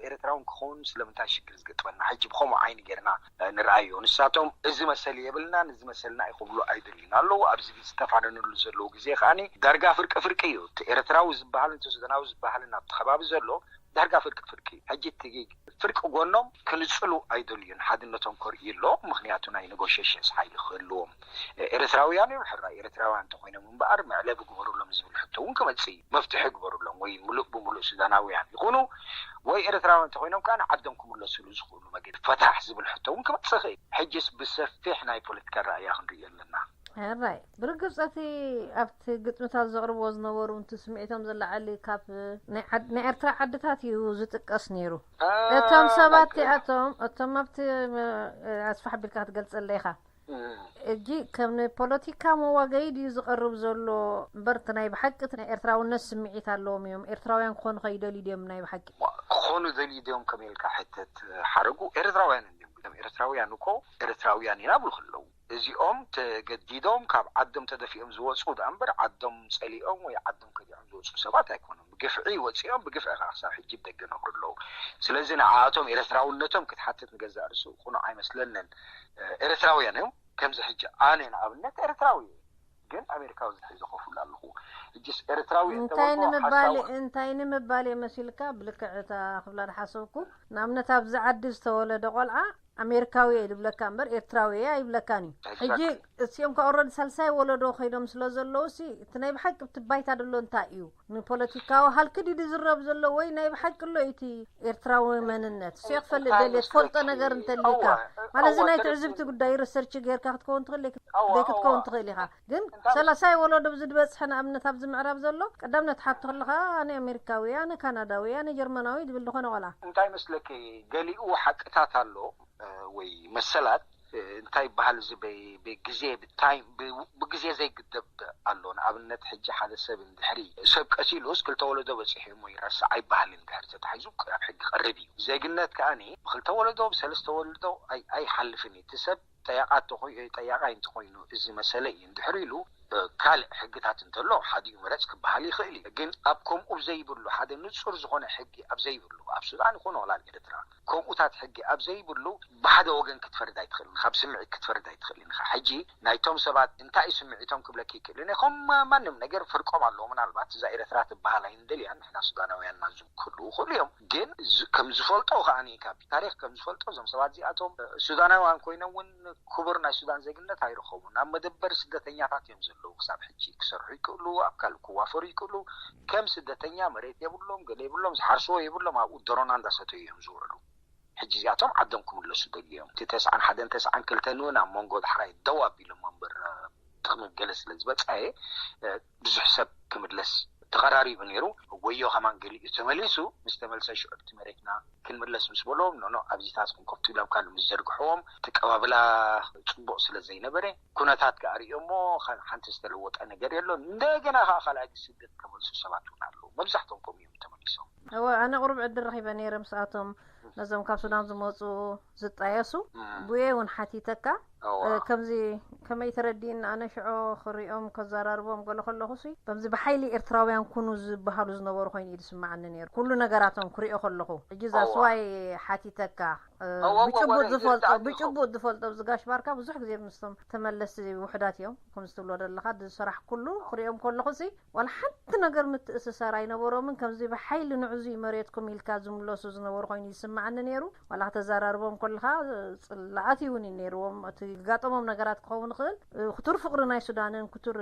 ኤርትራውን ክኸውን ስለምንታይ ሽግር ዝገጥመና ሕጂ ብከምኡ ዓይኒ ጌርና ንርኣዮ። ንሳቶም እዚ መሰል የብልናን እዚ መሰልና እዩ ክብሉ ኣይደልዩን ኣለዉ። ኣብዚ ዝተፋነንሉ ዘለዉ ግዜ ከዓኒ ዳርጋ ፍርቂ ፍርቂ እዩ። እቲ ኤርትራዊ ዝበሃልን እቲ ሱዳናዊ ዝበሃልን ኣብቲ ከባቢ ዘሎ ዳርጋ ፍርቂ ፍርቂ እዩ። ሕጂ እቲ ፍርቂ ጎኖም ክንጽሉ ኣይደልዩን። ሓድነቶም ከርእዩ ኣለዎም። ምክንያቱ ናይ ኔጎሽሽንስ ሓይሊ ክህልዎም ኤርትራውያን እዮም። ሕራይ ኤርትራውያን እንተኮይኖም እምበኣር መዕለቢ ግበሩሎም ዝብል ሕቶ እውን ክመጽእ እዩ። መፍትሒ ግበሩሎም ወይ ምሉእ ብምሉእ ሱዳናውያን ይኹኑ ወይ ኤርትራውያን እንተኮይኖም ከዓ ንዓዶም ክምለስሉ ዝኽእሉ መገዲ ፈታሕ ዝብል ሕቶ እውን ክመጽእ ይኽእል። ሕጅስ ብሰፊሕ ናይ ፖለቲካ ረኣያ ክንርእዮ ኣለና። ሕራይ ብርግጽ እቲ ኣብቲ ግጥምታት ዘቕርብዎ ዝነበሩ እንት ስምዒቶም ዝለዓሊ ካብ ናይ ኤርትራ ዓድታት እዩ ዝጥቀስ ነይሩ። እቶም ሰባት እቲኣቶም እቶም ኣብቲ ኣስፋሕ ቢልካ ክትገልጸለ ኢኻ እጂ ከም ንፖለቲካ መዋገይ ድዩ ዝቐርብ ዘሎ እምበር እቲ ናይ ብሓቂ ናይ ኤርትራውነት ስምዒት ኣለዎም እዮም ኤርትራውያን ክኾኑ ከይደልዩ ድዮም ናይ ብሓቂ ክኾኑ ደልዩ ድዮም ከመይ ኢልካ ሕተት ሓረጉ ኤርትራውያን እንዲዮም ከም ኤርትራውያን እኮ ኤርትራውያን ኢና ብሉ ከለዉ እዚኦም ተገዲዶም ካብ ዓዶም ተደፊኦም ዝወፁ ደኣ እምበር ዓዶም ፀሊኦም ወይ ዓዶም ከዲዖም ዝወፁ ሰባት ኣይኮኑም። ብግፍዒ ወፂኦም ብግፍዒ ከዓ ክሳብ ሕጂ ብደገ ነብሩ ኣለዉ። ስለዚ ንዓኣቶም ኤርትራውነቶም ክትሓትት ንገዛእ ርእሱ ቅኑዕ ኣይመስለንን። ኤርትራውያን እዮም። ከምዚ ሕጂ ኣነ ንኣብነት ኤርትራዊ እየ ግን ኣሜሪካዊ ዝሕዘ ከፍሉ ኣለኹ። ሕጂስ ኤርትራዊ እንታይ ንምባል እንታይ ንምባል እየ መሲልካ ብልክዕ እታ ክብላ ዝሓሰብኩ ንኣብነት ኣብዚ ዓዲ ዝተወለደ ቆልዓ ኣሜሪካዊ እየ ዝብለካ እምበር ኤርትራዊ እየ ኣይብለካን እዩ። ሕጂ እሲኦም ከ ኦረዲ ሳልሳይ ወለዶ ከይዶም ስለ ዘለዉ ሲ እቲ ናይ ብሓቂ እቲ ባይታ ደሎ እንታይ እዩ ንፖለቲካዊ ሃልኪ ድዩ ዝረብ ዘሎ ወይ ናይ ብሓቂ ኣሎ እቲ ኤርትራዊ መንነት እሱ ክፈልጥ ደልየ ትፈልጦ ነገር እንተሊካ ማለት እዚ ናይ ትዕዝብቲ ጉዳይ ሪሰርች ጌርካ ክትከውን ትኽእል ዘይክትከውን ትኽእል ኢኻ ግን ሰላሳይ ወለዶ ብዚ ዝበፅሐ ንኣብነት ኣብዚ ምዕራብ ዘሎ ቀዳምነት ሓቶ ከለካ ኣነ ኣሜሪካዊ ኣነ ካናዳዊ ኣነ ጀርመናዊ ዝብል ዝኾነ ቆልዓ እንታይ መስለኪ ገሊኡ ሓቅታት ኣሎ ወይ መሰላት እንታይ ይበሃል እዚ ብግዜ ብታይም ብግዜ ዘይግደብ ኣሎ። ንኣብነት ሕጂ ሓደ ሰብ እንድሕሪ ሰብ ቀቲሉስ ክልተ ወለዶ በፂሑ እሞ ይረሳዕ ኣይበሃልን። እንድሕሪ ተታሒዙ ኣብ ሕጊ ቀርብ እዩ። ዜግነት ከዓኒ ብክልተ ወለዶ ብሰለስተ ወለዶ ኣይሓልፍን እዩ። እቲ ሰብ ጠያቓ ጠያቓይ እንተኮይኑ እዚ መሰለ እዩ እንድሕር ኢሉ ካልእ ሕግታት እንተሎ ሓዲኡ ምረፅ ክበሃል ይኽእል እዩ። ግን ኣብ ከምኡ ዘይብሉ ሓደ ንፁር ዝኾነ ሕጊ ኣብ ዘይብሉ ኣብ ሱዳን ይኹን ወላ ኣብ ኤርትራ ከምኡታት ሕጊ ኣብ ዘይብሉ ብሓደ ወገን ክትፈርድ ኣይትኽእልን፣ ካብ ስምዒት ክትፈርድ ኣይትኽእልን ኢኻ። ሕጂ ናይቶም ሰባት እንታይ እዩ ስምዒቶም ክብለኪ ይክእል እነ ከም ማንም ነገር ፍርቆም ኣለዎ። ምናልባት እዛ ኤርትራ ትበሃል ኣይንደልያን ንሕና ሱዳናውያን ኢና ዝብል ክህልዉ ይኽእሉ እዮም። ግን ከም ዝፈልጦ ከዓኒ ካብ ታሪክ ከም ዝፈልጦ እዞም ሰባት እዚኣቶም ሱዳናውያን ኮይኖም እውን ክቡር ናይ ሱዳን ዜግነት ኣይረኸቡን። ኣብ መደበር ስደተኛታት እዮም ዘለዉ። ክሳብ ሕጂ ክሰርሑ ይክእሉ፣ ኣብ ካልእ ክዋፈሩ ይክእሉ። ከም ስደተኛ መሬት የብሎም፣ ገለ የብሎም፣ ዝሓርስዎ የብሎም፣ ኣብኡ ደሮና እንዳሰተዩ እዮም ዝውዕሉ። ሕጂ እዚኣቶም ዓዶም ክምለሱ ደልዮም እቲ ተስዓን ሓደን ተስዓን ክልተን እውን ኣብ መንጎ ዳሕራይ ደው ኣቢሎሞ እምበር ጥቕሚ ገለ ስለ ዝበፅሐ ብዙሕ ሰብ ክምለስ ተቐራሪቡ ነይሩ። ወዮ ከማን ገሊኡ ተመሊሱ። ምስ ተመልሰ ሽዑ እቲ መሬትና ክንምለስ ምስ በሎም፣ ኖኖ፣ ኣብዚታት ክንከፍቱ ኢሎም ካልእ ምስ ዘርግሕዎም፣ ተቀባብላ ጽቡቕ ስለ ዘይነበረ፣ ኩነታት ከኣ ሪኦሞ፣ ሓንቲ ዝተለወጠ ነገር የሎን። እንደገና ከኣ ካልኣይ ግዜ ስደት ተመልሱ ሰባት እውን ኣለዉ። መብዛሕቶም ከምኡ እዮም ተመሊሶም። እወ፣ ኣነ ቁሩብ ዕድል ረኺበ ነይረ ምስኣቶም፣ ነዞም ካብ ሱዳን ዝመፁ ዝጣየሱ። ብየ እውን ሓቲተካ፣ ከምዚ ከመይ ተረዲእኒ፣ ኣነ ሽዑ ክሪኦም ከዘራርቦም ገለ ከለኹ ሲ ከምዚ ብሓይሊ ኤርትራውያን ኩኑ ዝበሃሉ ዝነበሩ ኮይኑ እዩ ዝስማዓኒ ነይሩ፣ ኩሉ ነገራቶም ክሪኦ ከለኹ። ሕጂ እዛ ስዋይ ሓቲተካ፣ ብጭቡጥ ዝፈልጦ፣ ብጭቡጥ ዝፈልጦ ኣብዚ ጋሽ ባርካ ብዙሕ ግዜ ምስቶም ተመለስቲ ውሕዳት እዮም፣ ከምዚ ትብሎ ዘለኻ፣ ዝሰራሕ ኩሉ ክሪኦም ከለኹ ሲ ዋላ ሓንቲ ነገር ምትእስሳር ኣይነበሮምን። ከምዚ ብሓይሊ ንዕዙይ መሬትኩም ኢልካ ዝምለሱ ዝነበሩ ኮይኑ ይስማዓኒ ነይሩ። ዋላ ከተዘራርቦም ከለኻ ጽላኣት እውን እዩ ነይርዎም። እቲ ዝጋጠሞም ነገራት ክኸውን ይኽእል፣ ክቱር ፍቕሪ ናይ ሱዳንን ክቱር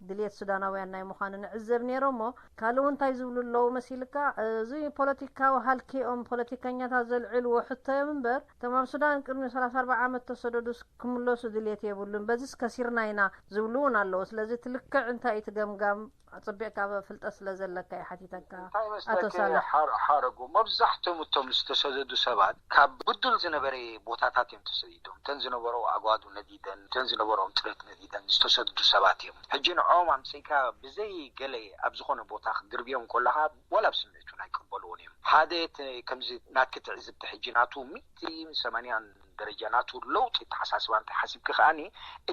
ድልየት ሱዳናውያን ናይ ምዃኑ ንዕዘብ ነይሮሞ። ካልእ እውን እንታይ ዝብሉ ኣለዉ መሲልካ? እዚ ፖለቲካዊ ሃልኪኦም ፖለቲከኛታት ዘልዕልዎ ሕቶ እዮም እምበር፣ እቶም ኣብ ሱዳን ቅድሚ ሰላሳ ኣርባዓ ዓመት ተሰደዱስ ክምለሱ ድልየት የብሉን። በዚስ ከሲርና ኢና ዝብሉ እውን ኣለዉ። ስለዚ እቲ ልክዕ እንታይ እዩ እቲ ገምጋም? ኣጸቢቕካ ፍልጠት ስለ ዘለካ እየ ሓቲተካ። እንታይ ኣቶ መስለኪ ሳልሕ። ሓር-፣ ሓረጉ፣ መብዛሕቶም እቶም ዝተሰደዱ ሰባት ካብ ብዱል ዝነበረ ቦታታት እዮም ተሰዲዶም። እተን ዝነበሮ ኣጓዱ ነዲደን፣ እተን ዝነበሮም ጥሬት ነዲደን ዝተሰደዱ ሰባት እዮም። ሕጂ ንዕኦም ኣምጺእካ ብዘይ ገለ ኣብ ዝኾነ ቦታ ክትድርብዮም ከለኻ፣ ዋላ ኣብ ስምዒት እውን ኣይቅበልዎን እዮም። ሓደ እቲ ከምዚ ናትኪ ትዕዝብቲ ሕጂ ናቱ ሚእቲ ሰማንያን ደረጃ ናቱ ለውጢ ኣተሓሳስባ እንተሓሲብኪ ከኣኒ፣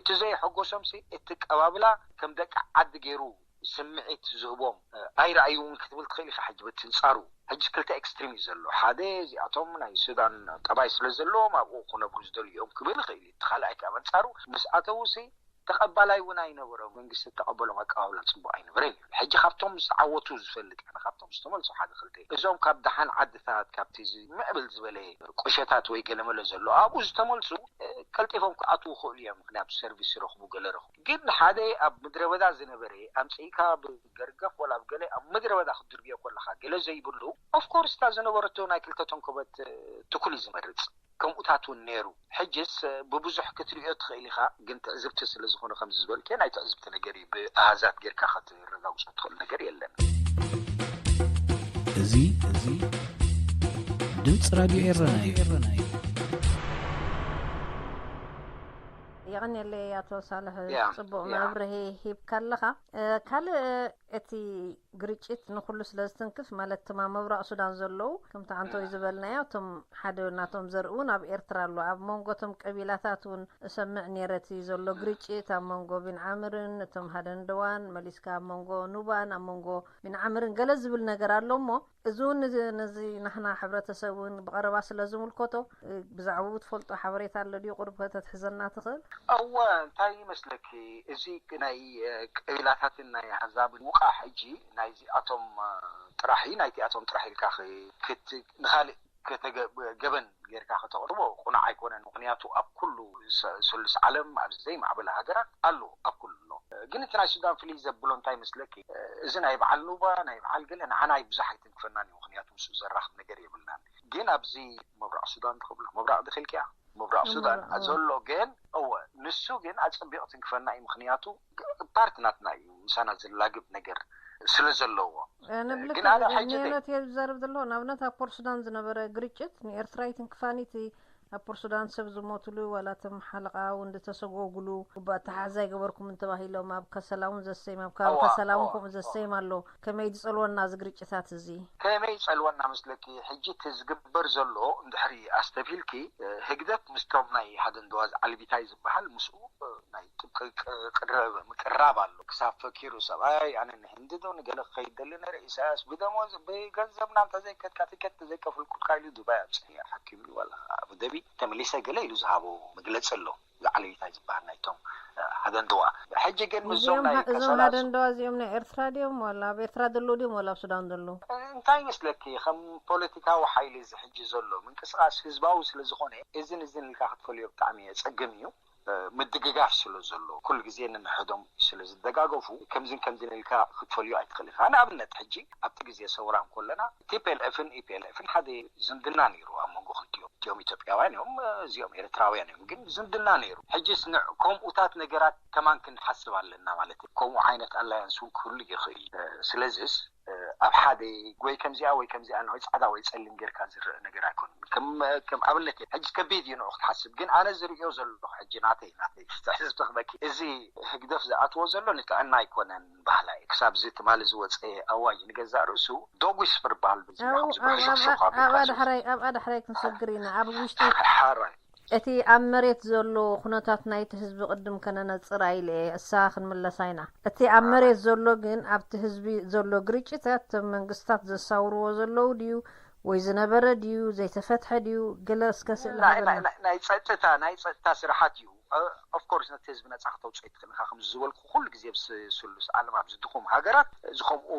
እቲ ዘየሐጎሶምሲ እቲ ቀባብላ ከም ደቂ ዓዲ ገይሩ ስምዒት ዝህቦም፣ እ፣ ኣይረኣይውን ክትብል ትኽእል ኢኻ። ሕጂ በቲ ኣንጻሩ፣ ሕጂ ክልተ ኤክስትሪም እዩ ዘሎ። ሓደ እዚኣቶም ናይ ሱዳን ጠባይ ስለ ዘለዎም ኣብኡ ክነብሩ ዝደልዩ እዮም ክብል ይኽእል እዩ። እቲ ካልኣይ ከኣ ኣንጻሩ ምስ ኣተዉሲ ተቐባላይ እውን ኣይነበሮም። መንግስቲ ተቐበሎም ኣቀባብላ ጽቡቕ ኣይነበረን እዩ። ሕጂ ካብቶም ዝተዓወቱ ዝፈልጥ ኣነ ካብቶም ዝተመልሱ ሓደ ክልተ እዞም ካብ ደሓን ዓድታት ካብቲ እዚ ምዕብል ዝበለ ቁሸታት ወይ ገለመለ ዘሎ ኣብኡ ዝተመልሱ፣ እ፣ ቀልጢፎም ክኣትዉ ይኽእሉ እዮም። ምኽንያቱ ሰርቪስ ይረኽቡ፣ ገለ ረኽቡ። ግን ሓደ ኣብ ምድረ በዳ ዝነበረ ኣምጽእካ ብገርገፍ ወላ ኣብ ገለ ኣብ ምድረ በዳ ክትድርብዮ ከለኻ ገለ ዘይብሉ፣ ኦፍኮርስ እታ ዝነበረቶ ናይ ክልተ ተንኮበት፣ እ፣ ትኩል እዩ ዝመርጽ። ከምኡታት እውን ነይሩ። ሕጅስ ብብዙሕ ክትርእዮ ትኽእል ኢኻ፣ ግን ትዕዝብቲ ስለ ዝኾነ ከምዚ ዝበልክዮ ናይ ትዕዝብቲ ነገር እዩ። ብኣሃዛት ጌርካ ከተረጋግጾ ትኽእል ነገር የለን። እዚ፣ እዚ ድምፂ ራድዮ ኤረና እዩ። የቐንየለይ ኣቶ ሳልሕ፣ ያ፣ ጽቡቕ ያ። መብርሂ ሂብካ ኣለኻ። እ፣ ካልእ እቲ ግርጭት ንኹሉ ስለ ዝትንክፍ፣ ማለት፣ ትማ ምብራቕ ሱዳን ዘለዉ፣ ከምቲ ዓንቶይ ዝበልናዮ፣ እቶም ሓደ ናቶም ዘርኢ እውን ኣብ ኤርትራ ኣሎ። ኣብ መንጎ እቶም ቀቢላታት እውን እሰምዕ ነይረ፣ እቲ ዘሎ ግርጭት ኣብ መንጎ ቢንዓምርን እቶም ሃደንደዋን፣ መሊስካ ኣብ መንጎ ኑባን ኣብ መንጎ ቢንዓምርን ገለ ዝብል ነገር ኣሎ። እሞ እዚ እውን ነዚ፣ ነዚ ናህና ሕብረተሰብ እውን ብቐረባ ስለ ዝምልከቶ፣ እ፣ ብዛዕባኡ ትፈልጦ ሓበሬታ ኣሎ ድዩ? ቁሩብ ከተትሕዘና ትኽእል? እወ፣ እንታይ ይመስለኪ፣ እዚ ናይ፣ እ፣ ቀቢላታትን ናይ ኣህዛብን ውቃዕ ሕጂ ናይዚኣቶም፣ እ፣ ጥራሕ እዩ፣ ናይቲኣቶም ጥራሕ ኢልካ ክ-፣ ክት-፣ ንኻልእ ከተገ-፣ ገበን ጌርካ ከተቕርቦ ቁኑዕ ኣይኮነን። ምኽንያቱ ኣብ ኩሉ ሰ-፣ ስሉስ ዓለም፣ ኣብ ዘይማዕበላ ሃገራት ኣሎ፣ ኣብ ኩሉ ኣሎ። ግን እቲ ናይ ሱዳን ፍልይ ዘብሎ እንታይ ይመስለኪ? እዚ ናይ በዓል ኑባ፣ ናይ በዓል ገለ ንዓና ብዙሕ ኣይትንክፈናን እዩ። ምኽንያቱ ምስኡ ዘራኽብ ነገር የብልናን። ግን ኣብዚ ምብራቕ ሱዳን ትኽብሎ፣ ምብራቕ ድኺልኪያ? ምብራቕ ሱዳን ምብራቕ፣ እወ። ዘሎ ግን፣ እወ፣ ንሱ ግን ኣጸቢቑ ትንክፈና እዩ። ምኽንያቱ ፓርት ናትና እዩ፣ ምሳና ዘላግብ ነገር ስለ ዘለዎ። እ፣ ንብልክ ግን ኣነ ሕጂ ነቲ እየ ዝዛረብ ዘለኹ። ንኣብነት ኣብ ፖርት ሱዳን ዝነበረ ግርጭት ንኤርትራ ኣይትንክፋን፣ እቲ ኣብ ፖርት ሱዳን ሰብ ዝሞትሉ፣ ዋላ እቶም ሓለቓ እውን ዝተሰጎጉሉ፣ ግቡእ ኣተሓሕዛ ኣይገበርኩምን ተባሂሎም ኣብ ከሰላ እውን ዘሰይም፣ ኣብ ከባቢ ኣዋ፣ ከሰላ እውን ኣዋ፣ ከምኡ ኣዋ። ዘሰይም ኣሎ። ከመይ ዝጸልወና እዚ ግርጭታት እዚ? ከመይ ይጸልወና መስለኪ? ሕጂ እቲ ዝግበር ዘሎ እንድሕሪ ኣስተብሂልኪ፣ እ፣ ህግደፍ ምስቶም ናይ ሃደንደዋ ዓልቢታይ ዝበሃል ምስኡ፣ እ፣ ናይ ጥብቂ ቅ-፣ ቅረ-፣ ምቅርራብ ኣሎ። ክሳብ ፈኪሩ ሰብኣይ፣ ኣነ ንህንዲ ዶ ንገለ ክኸይድ ደሊ ነይረ፣ ኢሳያስ ብደሞዝ፣ ብገንዘብና እንተዘይከድካ፣ ትኬት እንተዘይከፈልኩልካ ኢሉ ዱባይ ኣብጽሕኒ፣ ሓኪምኒ፣ ዋላ ኣቡደቢ ተመሊሰ ገለ ኢሉ ዝሃቦ መግለጺ ኣሎ። ዝዓለዊታይ ዝበሃል ናይቶም፣ እ፣ ሃደንደዋ። ሕጂ ግን ምስዞም እዚኦም ናይ ሃ-፣ እዞም ከሰላ ሃደንደዋ እዚኦም ናይ ኤርትራ ድዮም? ዋላ ኣብ ኤርትራ ዘለዉ ድዮም? ዋላ ኣብ ሱዳን ዘለዉ? እንታይ ይመስለኪ? ከም ፖለቲካዊ ሓይሊ እዚ ሕጂ ዘሎ ምንቅስቃስ ህዝባዊ ስለ ዝኾነ፣ እዝን እዝን ኢልካ ክትፈልዮ ብጣዕሚ የጸግም እዩ። ምድግጋፍ ስለ ዘሎ፣ ኩሉ ግዜ ንንሕዶም ስለ ዝደጋገፉ፣ ከምዝን ከምዝን ኢልካ ክትፈልዮ ኣይትኽእል ኢኻ። ንኣብነት ሕጂ ኣብቲ ግዜ ሰውራ እንከለና ቲ ፒ ኤል ኤፍን ኢ ፒ ኤል ኤፍን ሓደ ዝምድና ነይሩ ኣብ መንጎ ክልቲኦም። እቲኦም ኢትዮጵያውያን እዮም፣ እዚኦም ኤርትራውያን እዮም፣ ግን ዝምድና ነይሩ። ሕጂስ ን-፣ ከምኡታት ነገራት ከማን ክንሓስብ ኣለና ማለት እዩ። ከምኡ ዓይነት ኣላያንስ እውን ክህሉ ይኽእል እዩ። ስለዚስ ኣብ ሓደ ወይ ከምዚኣ ወይ ከምዚኣ ወይ ጻዕዳ ወይ ጸሊም ጌርካ ዝረአ ነገር ኣይኮነን። ከም ከም ኣብነት ሕጂ ከቢድ እዩ ንዑ ክትሓስብ፣ ግን ኣነ ዝርእዮ ዘለኹ ሕጂ ናተይ ናተይ ትሕዝቶ ክበኪ፣ እዚ ህግደፍ ዝኣትዎ ዘሎ ንጥዕና ኣይኮነን ባህላ እዩ። ክሳብ እዚ ትማሊ ዝወፀ ኣዋጅ ንገዛእ ርእሱ ዶግ ዊስፐር በሃል፣ በዚ ኣብ- ዝብሕሹኽሹኽ ኣብ ኣቢልካ ዝወስድ። ዳሕራይ ኣብኣ ዳሕራይ ክንሰግር ኢና። ኣብ ውሽጢ ሓራይ እቲ ኣብ መሬት ዘሎ ኩነታት ናይቲ ህዝቢ ቅድም ከነነፅር ኢለ እየ። እሳ ክንምለሳ ኢና። እቲ ኣብ መሬት ዘሎ ግን ኣብቲ ህዝቢ ዘሎ ግርጭታት እቶም መንግስታት ዘሳውርዎ ዘለዉ ድዩ ወይ ዝነበረ ድዩ ዘይተፈትሐ ድዩ? ገለ እስከ ስእሊ ናይ- ሃበና። ናይ- ናይ- ናይ ጸጥታ ናይ ጸጥታ ስራሓት እዩ። ኦፍኮርስ ነቲ ህዝቢ ነጻ ከተውፅኦ ኣይትኽእል ኢኻ። ከም ዝበልኩ ኩሉ ግዜ ብስሉስ ዓለም ኣብዚ ድኹም ሃገራት እዚ ከምኡ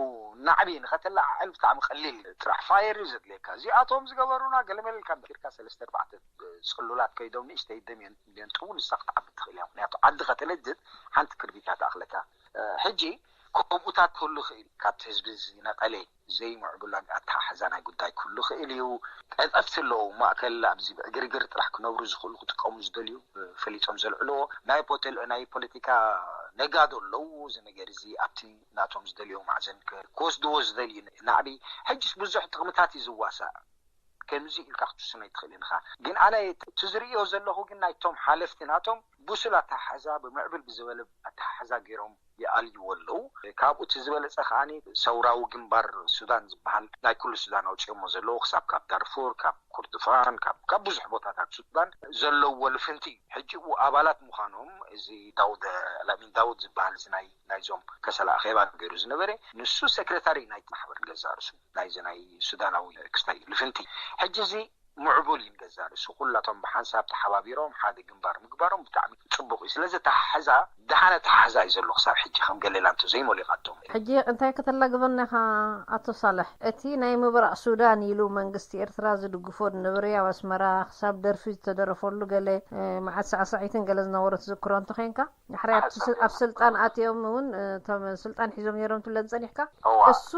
ናዕቢ ንኸተለዓዕል ብጣዕሚ ቀሊል እዩ። ጥራሕ ፋየር እዩ ዘድልየካ። እዚኣቶም ዝገበሩና ገለመለ ኢልካ እንተኺድካ ሰለስተ ኣርባዕተ ጽሉላት ከይዶም ንእሽተይ ደም የን- የንጥቡ፣ ንሳ ክትዓቢ ትኽእል እያ። ምክንያቱ ዓዲ ከተለድድ ሓንቲ ክርቢት እያ ትኣኽለካ። ሕጂ ከምኡታት ክህሉ ይኽእል እዩ። ካብቲ ህዝቢ ዝነቐለ ዘይምዕቡል ኣተሓሕዛ ናይ ጉዳይ ክህሉ ይኽእል እዩ። ቀጠፍቲ ኣለዉ፣ ማእከል ኣብዚ ብዕግርግር ጥራሕ ክነብሩ ዝኽእሉ፣ ክጥቀሙ ዝደልዩ፣ ፈሊጦም ዘልዕልዎ ናይ ፖቴል ናይ ፖለቲካ ነጋዶ ኣለዉ። እዚ ነገር እዚ ኣብቲ ናቶም ዝደልዮ ማዕዘን ከ- ክወስድዎ ዝደልዩ ናዕቢ። ሕጅስ ብዙሕ ጥቕምታት እዩ ዝዋሳእ። ከምዚ ኢልካ ክትውስኖ ኣይትኽእልን ኢኻ። ግን ኣነ እቲ ዝርእዮ ዘለኹ ግን ናይቶም ሓለፍቲ ናቶም ብሱል ኣተሓሕዛ፣ ብምዕብል ብዝበለ ኣተሓሕዛ ገይሮም ይኣልይዎ ኣለዉ። ካብኡ እቲ ዝበለጸ ከኣ ሰውራዊ ግንባር ሱዳን ዝበሃል ናይ ኩሉ ሱዳን ኣውጺኦሞ ዘለዉ፣ ክሳብ ካብ ዳርፉር፣ ካብ ኮርዶፋን፣ ካብ ካብ ብዙሕ ቦታታት ሱዳን ዘለዎ ልፍንቲ እዩ። ሕጂ ኡ ኣባላት ምዃኖም እዚ ዳውድ ላሚን ዳውድ ዝበሃል እዚ ናይ ናይዞም ከሰላ ኣኼባ ገይሩ ዝነበረ ንሱ ሴክሬታሪ ናይቲ ማሕበር ገዛ ርእሱ ናይዚ ናይ ሱዳናዊ ክስታይ ልፍንቲ። ሕጂ እዚ ምዕቡል እዩ ንገዛ ርእሱ። ኩላቶም ብሓንሳብ ተሓባቢሮም ሓደ ግንባር ምግባሮም ብጣዕሚ ጽቡቕ እዩ። ስለዚ ተሓሕዛ ደሓነ ተሓሕዛ እዩ ዘሎ ክሳብ ሕጂ ከም ገሌላ እንተ ዘይሞሊቓቶም። ሕጂ እንታይ ከተላግበና ኢኻ ኣቶ ሳልሕ? እቲ ናይ ምብራቕ ሱዳን ኢሉ መንግስቲ ኤርትራ ዝድግፎ ዝነበረ ኣብ ኣስመራ ክሳብ ደርፊ ዝተደረፈሉ ገለ መዓት ሳዕሳዒትን ገለ ዝነበሮ ትዝክሮ እንተኾይንካ፣ ድሕሪ ኣብቲ ስ- ኣብ ስልጣን ኣትዮም እውን እቶም ስልጣን ሒዞም ነይሮም ትብለን ጸኒሕካ። እሱ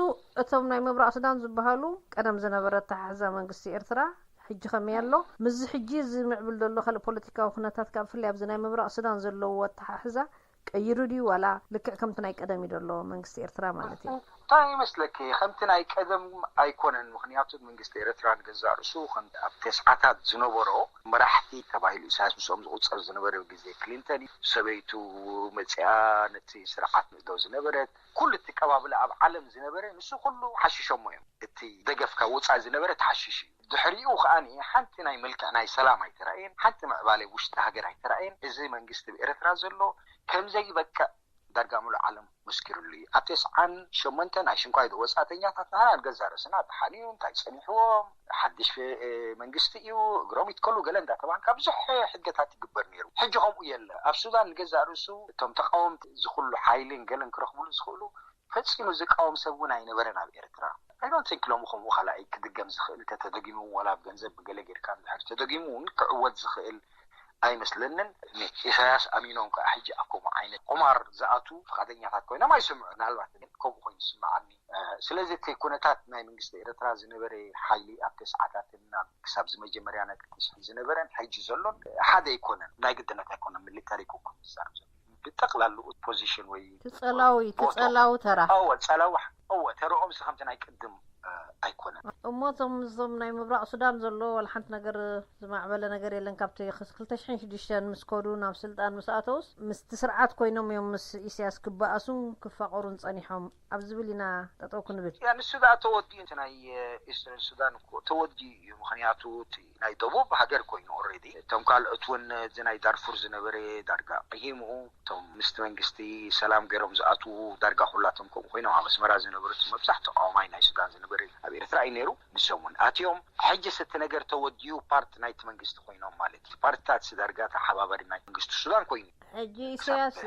እቶም ናይ ምብራቕ ሱዳን ዝበሃሉ ቀደም ዝነበረ ኣተሓሕዛ መንግስቲ ኤርትራ ሕጂ ከመይ ኣሎ? ምስዚ ሕጂ እዚ ምዕብል ዘሎ ካልእ ፖለቲካዊ ኩነታት ካብ ፍላይ ኣብዚ ናይ ምብራቕ ሱዳን ዘለዎ ኣተሓሕዛ ቀይሩ ድዩ ዋላ ልክዕ ከምቲ ናይ ቀደም እዩ ዘሎ መንግስቲ ኤርትራ ማለት እዩ? እንታይ ይመስለኪ? ከምቲ ናይ ቀደም ኣይኮነን። ምክንያቱ መንግስቲ ኤርትራ ንገዛእ ርእሱ ከም ኣብ ተስዓታት ዝነበሮ መራሕቲ ተባሂሉ ኢሳያስ ምስኦም ዝቁጸር ዝነበረ ግዜ ክሊንተን እዩ። ሰበይቱ መጺኣ ነቲ ስርዓት ንእዶ ዝነበረት ኩሉ እቲ ቀባብላ ኣብ ዓለም ዝነበረ ንሱ ኩሉ ሓሽሾሞ እዮም። እቲ ደገፍ ካብ ወጻኢ ዝነበረ ተሓሽሽ እዩ። ድሕሪኡ ከኣ ሓንቲ ናይ መልክዕ ናይ ሰላም ኣይተራእየን፣ ሓንቲ ምዕባለ ውሽጢ ሃገር ኣይተራእየን። እዚ መንግስቲ ብኤርትራ ዘሎ ከም ዘይበቅዕ ዳርጋ ሙሉእ ዓለም መስኪሩሉ እዩ። ኣብ ተስዓን ሸሞንተን ኣይሽንኳይ ዶ ወጻእተኛታት ንሕና ንገዛ ርእስና ደሓን እዩ፣ እንታይ ጸኒሕዎም፣ ሓድሽ መንግስቲ እዩ፣ እግሮም ይትከሉ ገለ እንዳተባህልካ ብዙሕ ሕድገታት ይግበር ነይሩ። ሕጂ ከምኡ የለ። ኣብ ሱዳን ንገዛ ርእሱ እቶም ተቃወምቲ እዚ ኩሉ ሓይልን ገለን ክረኽብሉ ዝኽእሉ ፈጺሙ ዝቃወም ሰብ እውን ኣይነበረን ኣብ ኤርትራ። I don't think ሎሚ ከምኡ ካልኣይ ክድገም ዝኽእል እንተተደጊሙ ዋላ ብገንዘብ ብገለ ጌርካ እንድሕር ተደጊሙ እውን ክዕወት ዝኽእል ኣይመስለንን። ኢሳያስ ኣሚኖም ከዓ ሕጂ ኣብ ከምኡ ዓይነት ቁማር ዝኣቱ ፍቓደኛታት ኮይኖም ኣይስምዑ። ምናልባት ግን ከምኡ ኮይኑ ዝስምዓኒ። ስለዚ እቲ ኩነታት ናይ መንግስቲ ኤርትራ ዝነበረ ሓይሊ ኣብ ተስዓታትን ኣብ ክሳብ ዝመጀመርያ ናይ ቅጥስሒ ዝነበረን ሕጂ ዘሎን ሓደ ኣይኮነን። ናይ ግድነት ኣይኮነን። ሚሊተሪ ክኮን ዝዛረብ ዘሎ ብጠቕላሉ ፖዚሽን ወይ ትጸላዊ ቦታ። ትጸላዊ ተራ። ኣወ ጸላዊ ኣወ ተረኦም ከምቲ ናይ ቅድም ኣይኮነን። እሞ እቶም እዞም ናይ ምብራቕ ሱዳን ዘሎ ዋላ ሓንቲ ነገር ዝማዕበለ ነገር የለን። ካብቲ ክልተ ሽሕን ሽዱሽተን ምስ ከዱ ናብ ስልጣን ምስ ኣተውስ ምስቲ ስርዓት ኮይኖም እዮም ምስ ኢሳያስ ክበኣሱን ክፋቐሩን ጸኒሖም ኣብ ዝብል ኢና ጠጠው ክንብል። ያ ንሱ ደኣ ተወዲኡ እቲ ናይ ኢስተርን ሱዳን እኮ ተወዲኡ እዩ። ምክንያቱ እቲ ናይ ደቡብ ሃገር ኮይኑ ኦልሬዲ እቶም ካልኦት እውን እዚ ናይ ዳርፉር ዝነበረ ዳርጋ ቂሂሙ እቶም ምስቲ መንግስቲ ሰላም ገይሮም ዝኣትዉ ዳርጋ ኩላቶም ከምኡ ኮይኖም ኣብ ኣስመራ ዝነበሩ እቲ መብዛሕትኦም ናይ ሱዳን ዝነበሩ ዝነብር ኣብ ኤርትራ እዩ ነይሩ። ንሶም እውን ኣትዮም። ሕጅስ እቲ ነገር ተወዲኡ ፓርት ናይቲ መንግስቲ ኮይኖም ማለት እዩ። ፓርትታት ዳርጋ ተሓባበሪ ናይ መንግስቲ ሱዳን ኮይኑ። ሕጂ ኢሳያስ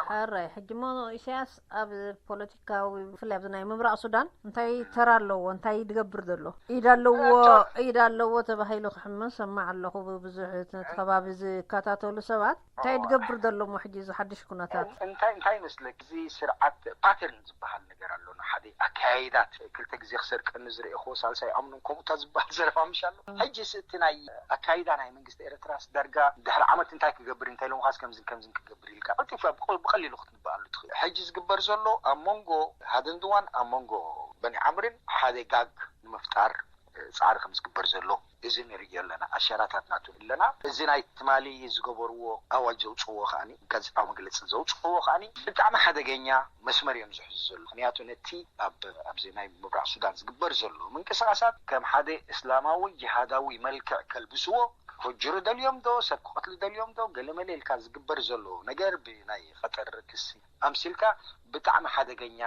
ሓራይ ሕጂ ሞ ኢሳያስ ኣብ ፖለቲካዊ ብፍላይ ኣብዚ ናይ ምብራቕ ሱዳን እንታይ ተራ ኣለዎ? እንታይ ይድገብር ዘሎ? ኢድ ኣለዎ ኢድ ኣለዎ ተባሂሉ ክሕመን ሰማዕ ኣለኹ። ብብዙሕ እቲ ከባቢ ዝከታተሉ ሰባት እንታይ ይድገብር ዘሎ ሞ ሕጂ እዚ ሓድሽ ኩነታት? እንታይ እንታይ ይመስለክ? እዚ ስርዓት ፓተርን ዝበሃል ነገር ኣሎ። ሓደ ኣካያይዳት ክልተ ግዜ ክሰርቀኒ ዝረእኹዎ ሳልሳይ ኣምኖን ከምኡታ ዝበሃል ዘረፋ ምሽ ኣሎ። ሕጂ እቲ ናይ ኣካይዳ ናይ መንግስቲ ኤርትራስ ዳርጋ ድሕሪ ዓመት እንታይ ክገብር እንታይ ኢሎም ኻስ ከምዝን ከምዝን ክገብር ኢልካ ቀልጢፉ ብቐሊሉ ክትንበኣሉ ትኽእል። ሕጂ ዝግበር ዘሎ ኣብ መንጎ ሃደንድዋን ኣብ መንጎ በኒ ዓምርን ሓደ ጋግ ንምፍጣር ፃዕሪ ከም ዝግበር ዘሎ እዚ ንርእዮ ኣለና። ኣሻራታት ናቱ ኣለና። እዚ ናይ ትማሊ ዝገበርዎ ኣዋጅ ዘውፅዎ ከዓኒ ጋዜጣዊ መግለፂ ዘውፅዎ ከዓኒ ብጣዕሚ ሓደገኛ መስመር እዮም ዝሕዙ ዘሎ። ምክንያቱ ነቲ ኣብ ኣብዚ ናይ ምብራቕ ሱዳን ዝግበር ዘሎ ምንቅስቃሳት ከም ሓደ እስላማዊ ጅሃዳዊ መልክዕ ከልብስዎ ክፍጅሩ ደልዮም ዶ ሰብ ክቐትሉ ደልዮም ዶ ገለመለ ኢልካ ዝግበር ዘሎ ነገር ብናይ ቐጠር ክሲ ኣምሲልካ ብጣዕሚ ሓደገኛ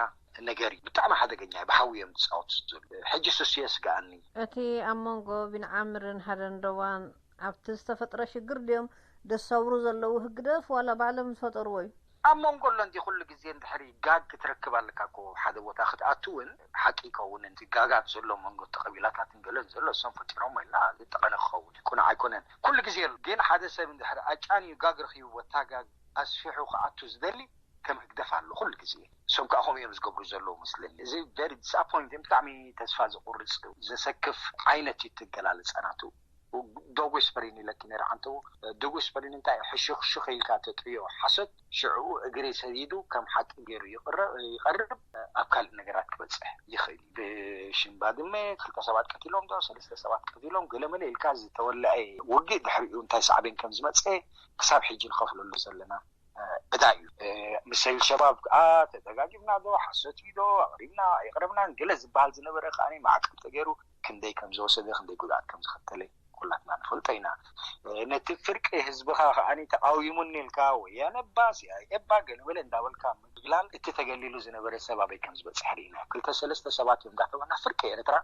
ነገር እዩ። ብጣዕሚ ሓደገኛ እዩ። ብሓዊ እዮም ዝፃወቱ ዘሎ። ሕጂ ስሱ የስግኣኒ። እቲ ኣብ መንጎ ቢንዓምርን ሃደንደዋን ኣብቲ ዝተፈጥረ ሽግር ድዮም ደሰብሩ ዘለዉ ህግደፍ ዋላ ባዕሎም ዝፈጠርዎ እዩ? ኣብ መንጎ ኣሎ እንዲ ኩሉ ግዜ እንድሕሪ ጋግ ክትረክብ ኣለካ እኮ ሓደ ቦታ ክትኣቱ እውን ሓቂ ይከውን እቲ ጋጋት ዘሎ መንጎ እቲ ቀቢላታትን ገለን ዘሎ እሶም ፈጢሮም ኢልና ዝጠቐነ ክኸውን ቁኑዕ ኣይኮነን። ኩሉ ግዜ ኣሎ ግን ሓደ ሰብ እንድሕሪ ኣጫንዩ ጋግ ረኺቡ ወታ ጋግ ኣስፊሑ ክኣቱ ዝደሊ ከም ህግደፍ ኣሎ ኩሉ ግዜ። እሶም ከዓ ከምኡ እዮም ዝገብሩ ዘለዉ መስለኒ። እዚ very disappointing ብጣዕሚ ተስፋ ዘቁርፅ ዘሰክፍ ዓይነት እዩ ትገላለፃ ናቱ። ዶግ ዊስፐሪን ኢለኪ ነይረ ሓንተዉ። ዶግ ዊስፐሪን እንታይ ሕሹኽሹኽ ኢልካ ተጥርዮ ሓሶት ሽዕኡ እግሪ ሰዲዱ ከም ሓቂ ገይሩ ይቕረ- ይቐርብ ኣብ ካልእ ነገራት ክበፅሕ ይኽእል እዩ። ብሽምባ ድመ ክልተ ሰባት ቀቲሎም ዶ ሰለስተ ሰባት ቀቲሎም ገለመለ ኢልካ ዝተወለዐ ውግእ ድሕሪኡ እንታይ ሳዕቤን ከም ዝመፀ ክሳብ ሕጂ ንኸፍለሉ ዘለና ዕዳ እዩ። ምስ ሰይድ ሸባብ ከዓ ተደጋጊፍና ዶ ሓሶት እዩ ዶ ኣቕሪብና ኣይቕረብናን ገለ ዝበሃል ዝነበረ ከዓ ማዕቀብ ተገይሩ ክንደይ ከም ዝወሰደ ክንደይ ጉድኣት ከም ዝኸተለ ኩላትና ንፈልጦ ኢና። ነቲ ፍርቂ ህዝብኻ ከዓ ተቃዊሙኒ ኢልካ ወያነ ባ ሲኣይኤ ባ ገለበለ እንዳበልካ ምግላል እቲ ተገሊሉ ዝነበረ ሰብ ኣበይ ከም ዝበፅሐ ርኢና ክልተ ሰለስተ ሰባት እዮም እንዳተባና ፍርቂ ኤርትራ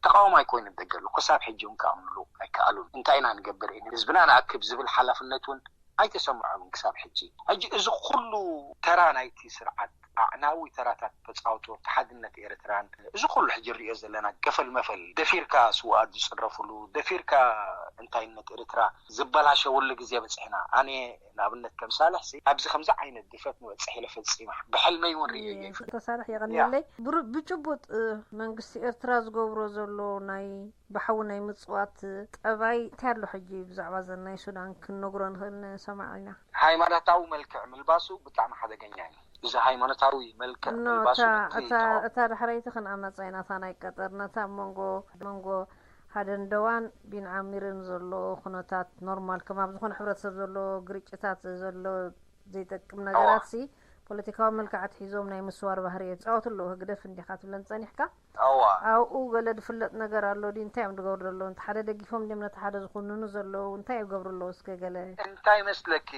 ተቃውሞ ኣይኮይኑ ደገሉ ክሳብ ሕጂ እውን ክኣምንሉ ኣይከኣሉን። እንታይ ኢና ንገብር ኢ ህዝብና ንኣክብ ዝብል ሓላፍነት እውን ኣይተሰምዖምን ክሳብ ሕጂ። ሕጂ እዚ ኩሉ ተራ ናይቲ ስርዓት ኣዕናዊ ተራታት ተፃውቶ ተሓድነት ኤርትራን እዚ ኩሉ ሕጂ ንሪኦ ዘለና ገፈል መፈል ደፊርካ ስውኣት ዝፅረፍሉ ደፊርካ እንታይነት ኤርትራ ዝበላሸወሉ ግዜ በፂሕና። ኣነ ንኣብነት ከም ሳልሕ ሲ ኣብዚ ከምዚ ዓይነት ድፍረት ንበፅሕ ኢለ ፈፂመ ብሕልመይ እውን ርእዮ እየ። ተሳርሕ የቐንየለይ። ብጭቡጥ መንግስቲ ኤርትራ ዝገብሮ ዘሎ ናይ ብሓዊ ናይ ምፅዋት ጠባይ እንታይ ኣሎ ሕጂ ብዛዕባ ዘን ናይ ሱዳን ክንነግሮ ንኽእል ንሰማዕ ኢና። ሃይማኖታዊ መልክዕ ምልባሱ ብጣዕሚ ሓደገኛ እዩ። እዚ ሃይማኖታዊ መልክዕ እኖ ምልባሱ እታ ነቲ እታ ተቃው- እታ ዳሕረይቲ ክንኣመፃ ኢና እታ ናይ ቀጠር ነታ ኣብ መንጎ መንጎ ሃደንደዋን ቢን ዓሚርን ዘሎ ኩነታት ኖርማል ከም ኣብ ዝኾነ ሕብረተሰብ ዘሎ ግርጭታት ዘሎ ዘይጠቅም ነገራት ሲ ፖለቲካዊ መልክዕ ኣትሒዞም ናይ ምስዋር ባህሪ የፃወቱ ኣለዉ ህግደፍ እንዲኻ ትብለን ፀኒሕካ። ኣብኡ ገለ ዝፍለጥ ነገር ኣሎ ድዩ እንታይ እዮም ዝገብሩ ዘለዉ እንተ ሓደ ደጊፎም ድዮም ነቲ ሓደ ዝኹንኑ ዘለዉ እንታይ ይገብሩ ኣለዉ እስከ ገለ እንታይ መስለኪ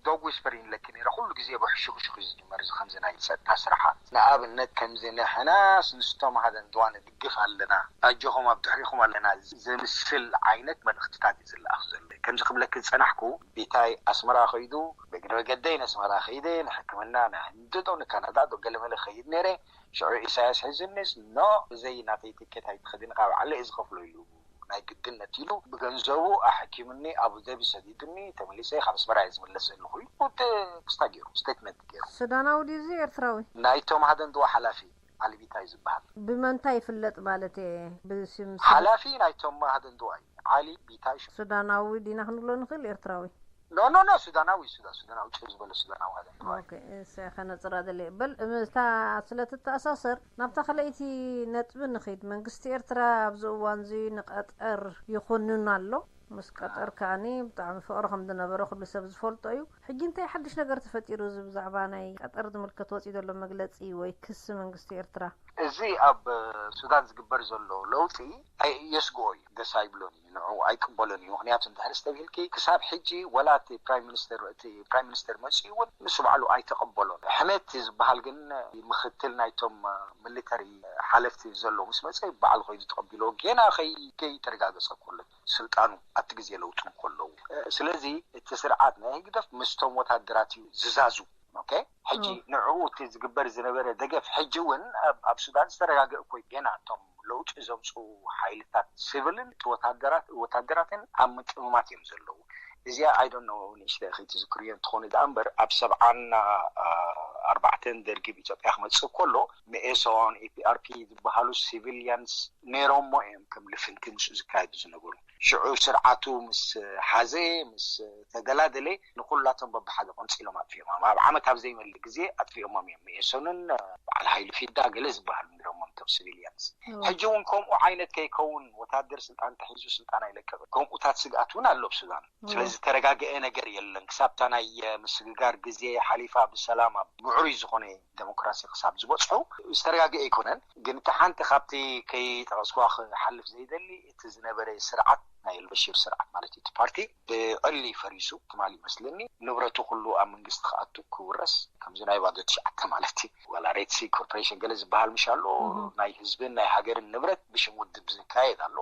ዶግ ዊስፐሪንግ ኢለኪ ነይረ ኩሉ ግዜ ብሕሹኽሹኽ እዩ ዝጅመር እዚ ከምዚ ናይ ፀጥታ ስራሓት ንኣብነት ከምዚ ንሕናስ ንስቶም ሓደ ንድዋ ንድግፍ ኣለና ኣጆኹም ኣብ ድሕሪኹም ኣለና ዘምስል ዓይነት መልእኽትታት እዩ ዝለኣኽ ዘሎ ከምዚ ክብለኪ ዝፀናሕኩ ቢታይ ኣስመራ ከይዱ በእግሪ በገደይ ነስመራ ከይደ ንሕክምና ንህንዲ ዶ ንካናዳ ዶ ገለመለ ከይድ ነይረ ሽዑ ኢሳያስ ሒዙኒስ ኖ ብዘይ ናተይ ትኬት ኣይትኸድን ካብ ዓለ እየ ዝኸፍሎ ኢሉ ናይ ግድነት ኢሉ ብገንዘቡ ኣሐኪሙኒ ኣቡዘቢ ሰዲዱኒ ተመሊሰ ካብ ኣስመራ እየ ዝምለስ ዘለኹ ኢሉ ክስታ ገይሩ ስቴትመንት ገይሩ። ሱዳናዊ ድዩ እዚ ኤርትራዊ? ናይቶም ሃደንድዋ ሓላፊ ዓሊ ቢታይ ዝበሃል። ብመንታ ይፍለጥ ማለት እየ ብስም ሓላፊ ናይቶም ሃደንድዋ እዩ ዓሊ ቢታይ ሽሙ። ሱዳናዊ ዲና ክንብሎ ንኽእል ኤርትራዊ? ኖ ኖ ኖ ሱዳናዊ ሱዳን ሱዳናዊ ጭው ዝበለ ሱዳናዊ ሃደንድዋ እዩ። ኦኬ እሰ ከነፅራ ደለ በል እታ ስለ ትተኣሳሰር ናብታ ካልኣይቲ ነጥቢ ንኺድ መንግስቲ ኤርትራ ኣብዚ እዋን እዚ ንቀጠር ይኹንን ኣሎ ምስ ቀጠር ከዓኒ ብጣዕሚ ፍቕሪ ከም ዝነበረ ኩሉ ሰብ ዝፈልጦ እዩ ሕጂ እንታይ ሓድሽ ነገር ተፈጢሩ እዚ ብዛዕባ ናይ ቀጠር ዝምልከት ወፂኡ ዘሎ መግለፂ ወይ ክሲ መንግስቲ ኤርትራ እዚ ኣብ ሱዳን ዝግበር ዘሎ ለውጢ የስግኦ እዩ፣ ደስ ኣይብሎን እዩ፣ ንዑ ኣይቅበሎን እዩ። ምክንያቱ እንድሕር ዝተብሂልኪ ክሳብ ሕጂ ወላ እቲ ፕራይም ሚኒስተር እቲ ፕራይም ሚኒስተር መፅኡ እውን ንሱ ባዕሉ ኣይተቐበሎን። ሕሜቲ ዝበሃል ግን ምክትል ናይቶም ሚሊተሪ ሓለፍቲ ዘሎ ምስ መፀ ባዕሉ ከይዱ ተቐቢሎ ጌና ከይተረጋገፀ ኩሉ ስልጣኑ ኣብቲ ግዜ ለውጡ እንከለዉ። ስለዚ እቲ ስርዓት ናይ ህግደፍ ምስቶም ወታደራት እዩ ዝዛዙ። ኦኬ፣ ሕጂ ንዕኡ እቲ ዝግበር ዝነበረ ደገፍ ሕጂ እውን ኣብ ሱዳን ዝተረጋገእ እኮ ጌና እቶም ለውጢ ዘምፅኡ ሓይልታት ስቪልን እቲ ወታደራትን ኣብ ምጥምማት እዮም ዘለዉ። እዚኣ ኣይዶኖ ንእሽተ ከይትዝክርዮ እንትኾኑ ደኣ እምበር ኣብ ሰብዓና ኣርባዕተን ደርጊ ብኢትዮጵያ ክመፅእ ከሎ መኤሶን ኢፒኣርፒ ዝበሃሉ ሲቪልያንስ ነይሮሞ እዮም ከም ልፍንቲ ምስኡ ዝካየዱ ዝነበሩ። ሽዑ ስርዓቱ ምስ ሓዘ ምስ ተደላደለ ንኩላቶም በብሓደ ቆንፂሎም ኣጥፊኦሞም ኣብ ዓመት ኣብ ዘይመልእ ግዜ ኣጥፊኦሞም እዮም። መኤሶንን በዓል ሃይሉ ፊዳ ገለ ዝበሃሉ ነይሮሞም እቶም ሲቪልያንስ። ሕጂ እውን ከምኡ ዓይነት ከይከውን ወታደር ስልጣን ተሒዙ ስልጣን ኣይለቀቅን። ከምኡታት ስግኣት እውን ኣሎ ኣብ ሱዳን። ስለዚ ዝተረጋገአ ነገር የለን ክሳብታ ናይ ምስግጋር ግዜ ሓሊፋ ብሰላም ኣብ ምዕሩይ ዝኾነ ዴሞክራሲ ክሳብ ዝበፅሑ ዝተረጋገአ ኣይኮነን። ግን እቲ ሓንቲ ካብቲ ከይጠቐስኩዋ ክሓልፍ ዘይደሊ እቲ ዝነበረ ስርዓት ናይ ኣልበሽር ስርዓት ማለት እዩ። እቲ ፓርቲ ብዕሊ ፈሪሱ ትማሊ ይመስለኒ ንብረቱ ኩሉ ኣብ መንግስቲ ክኣቱ ክውረስ ከምዚ ናይ ባዶ ትሽዓተ ማለት እዩ። ዋላ ሬድሲ ኮርፖሬሽን ገለ ዝበሃል ምሽ ኣሎ ናይ ህዝብን ናይ ሃገርን ንብረት ብሽም ውድብ ዝካየድ ኣሎ።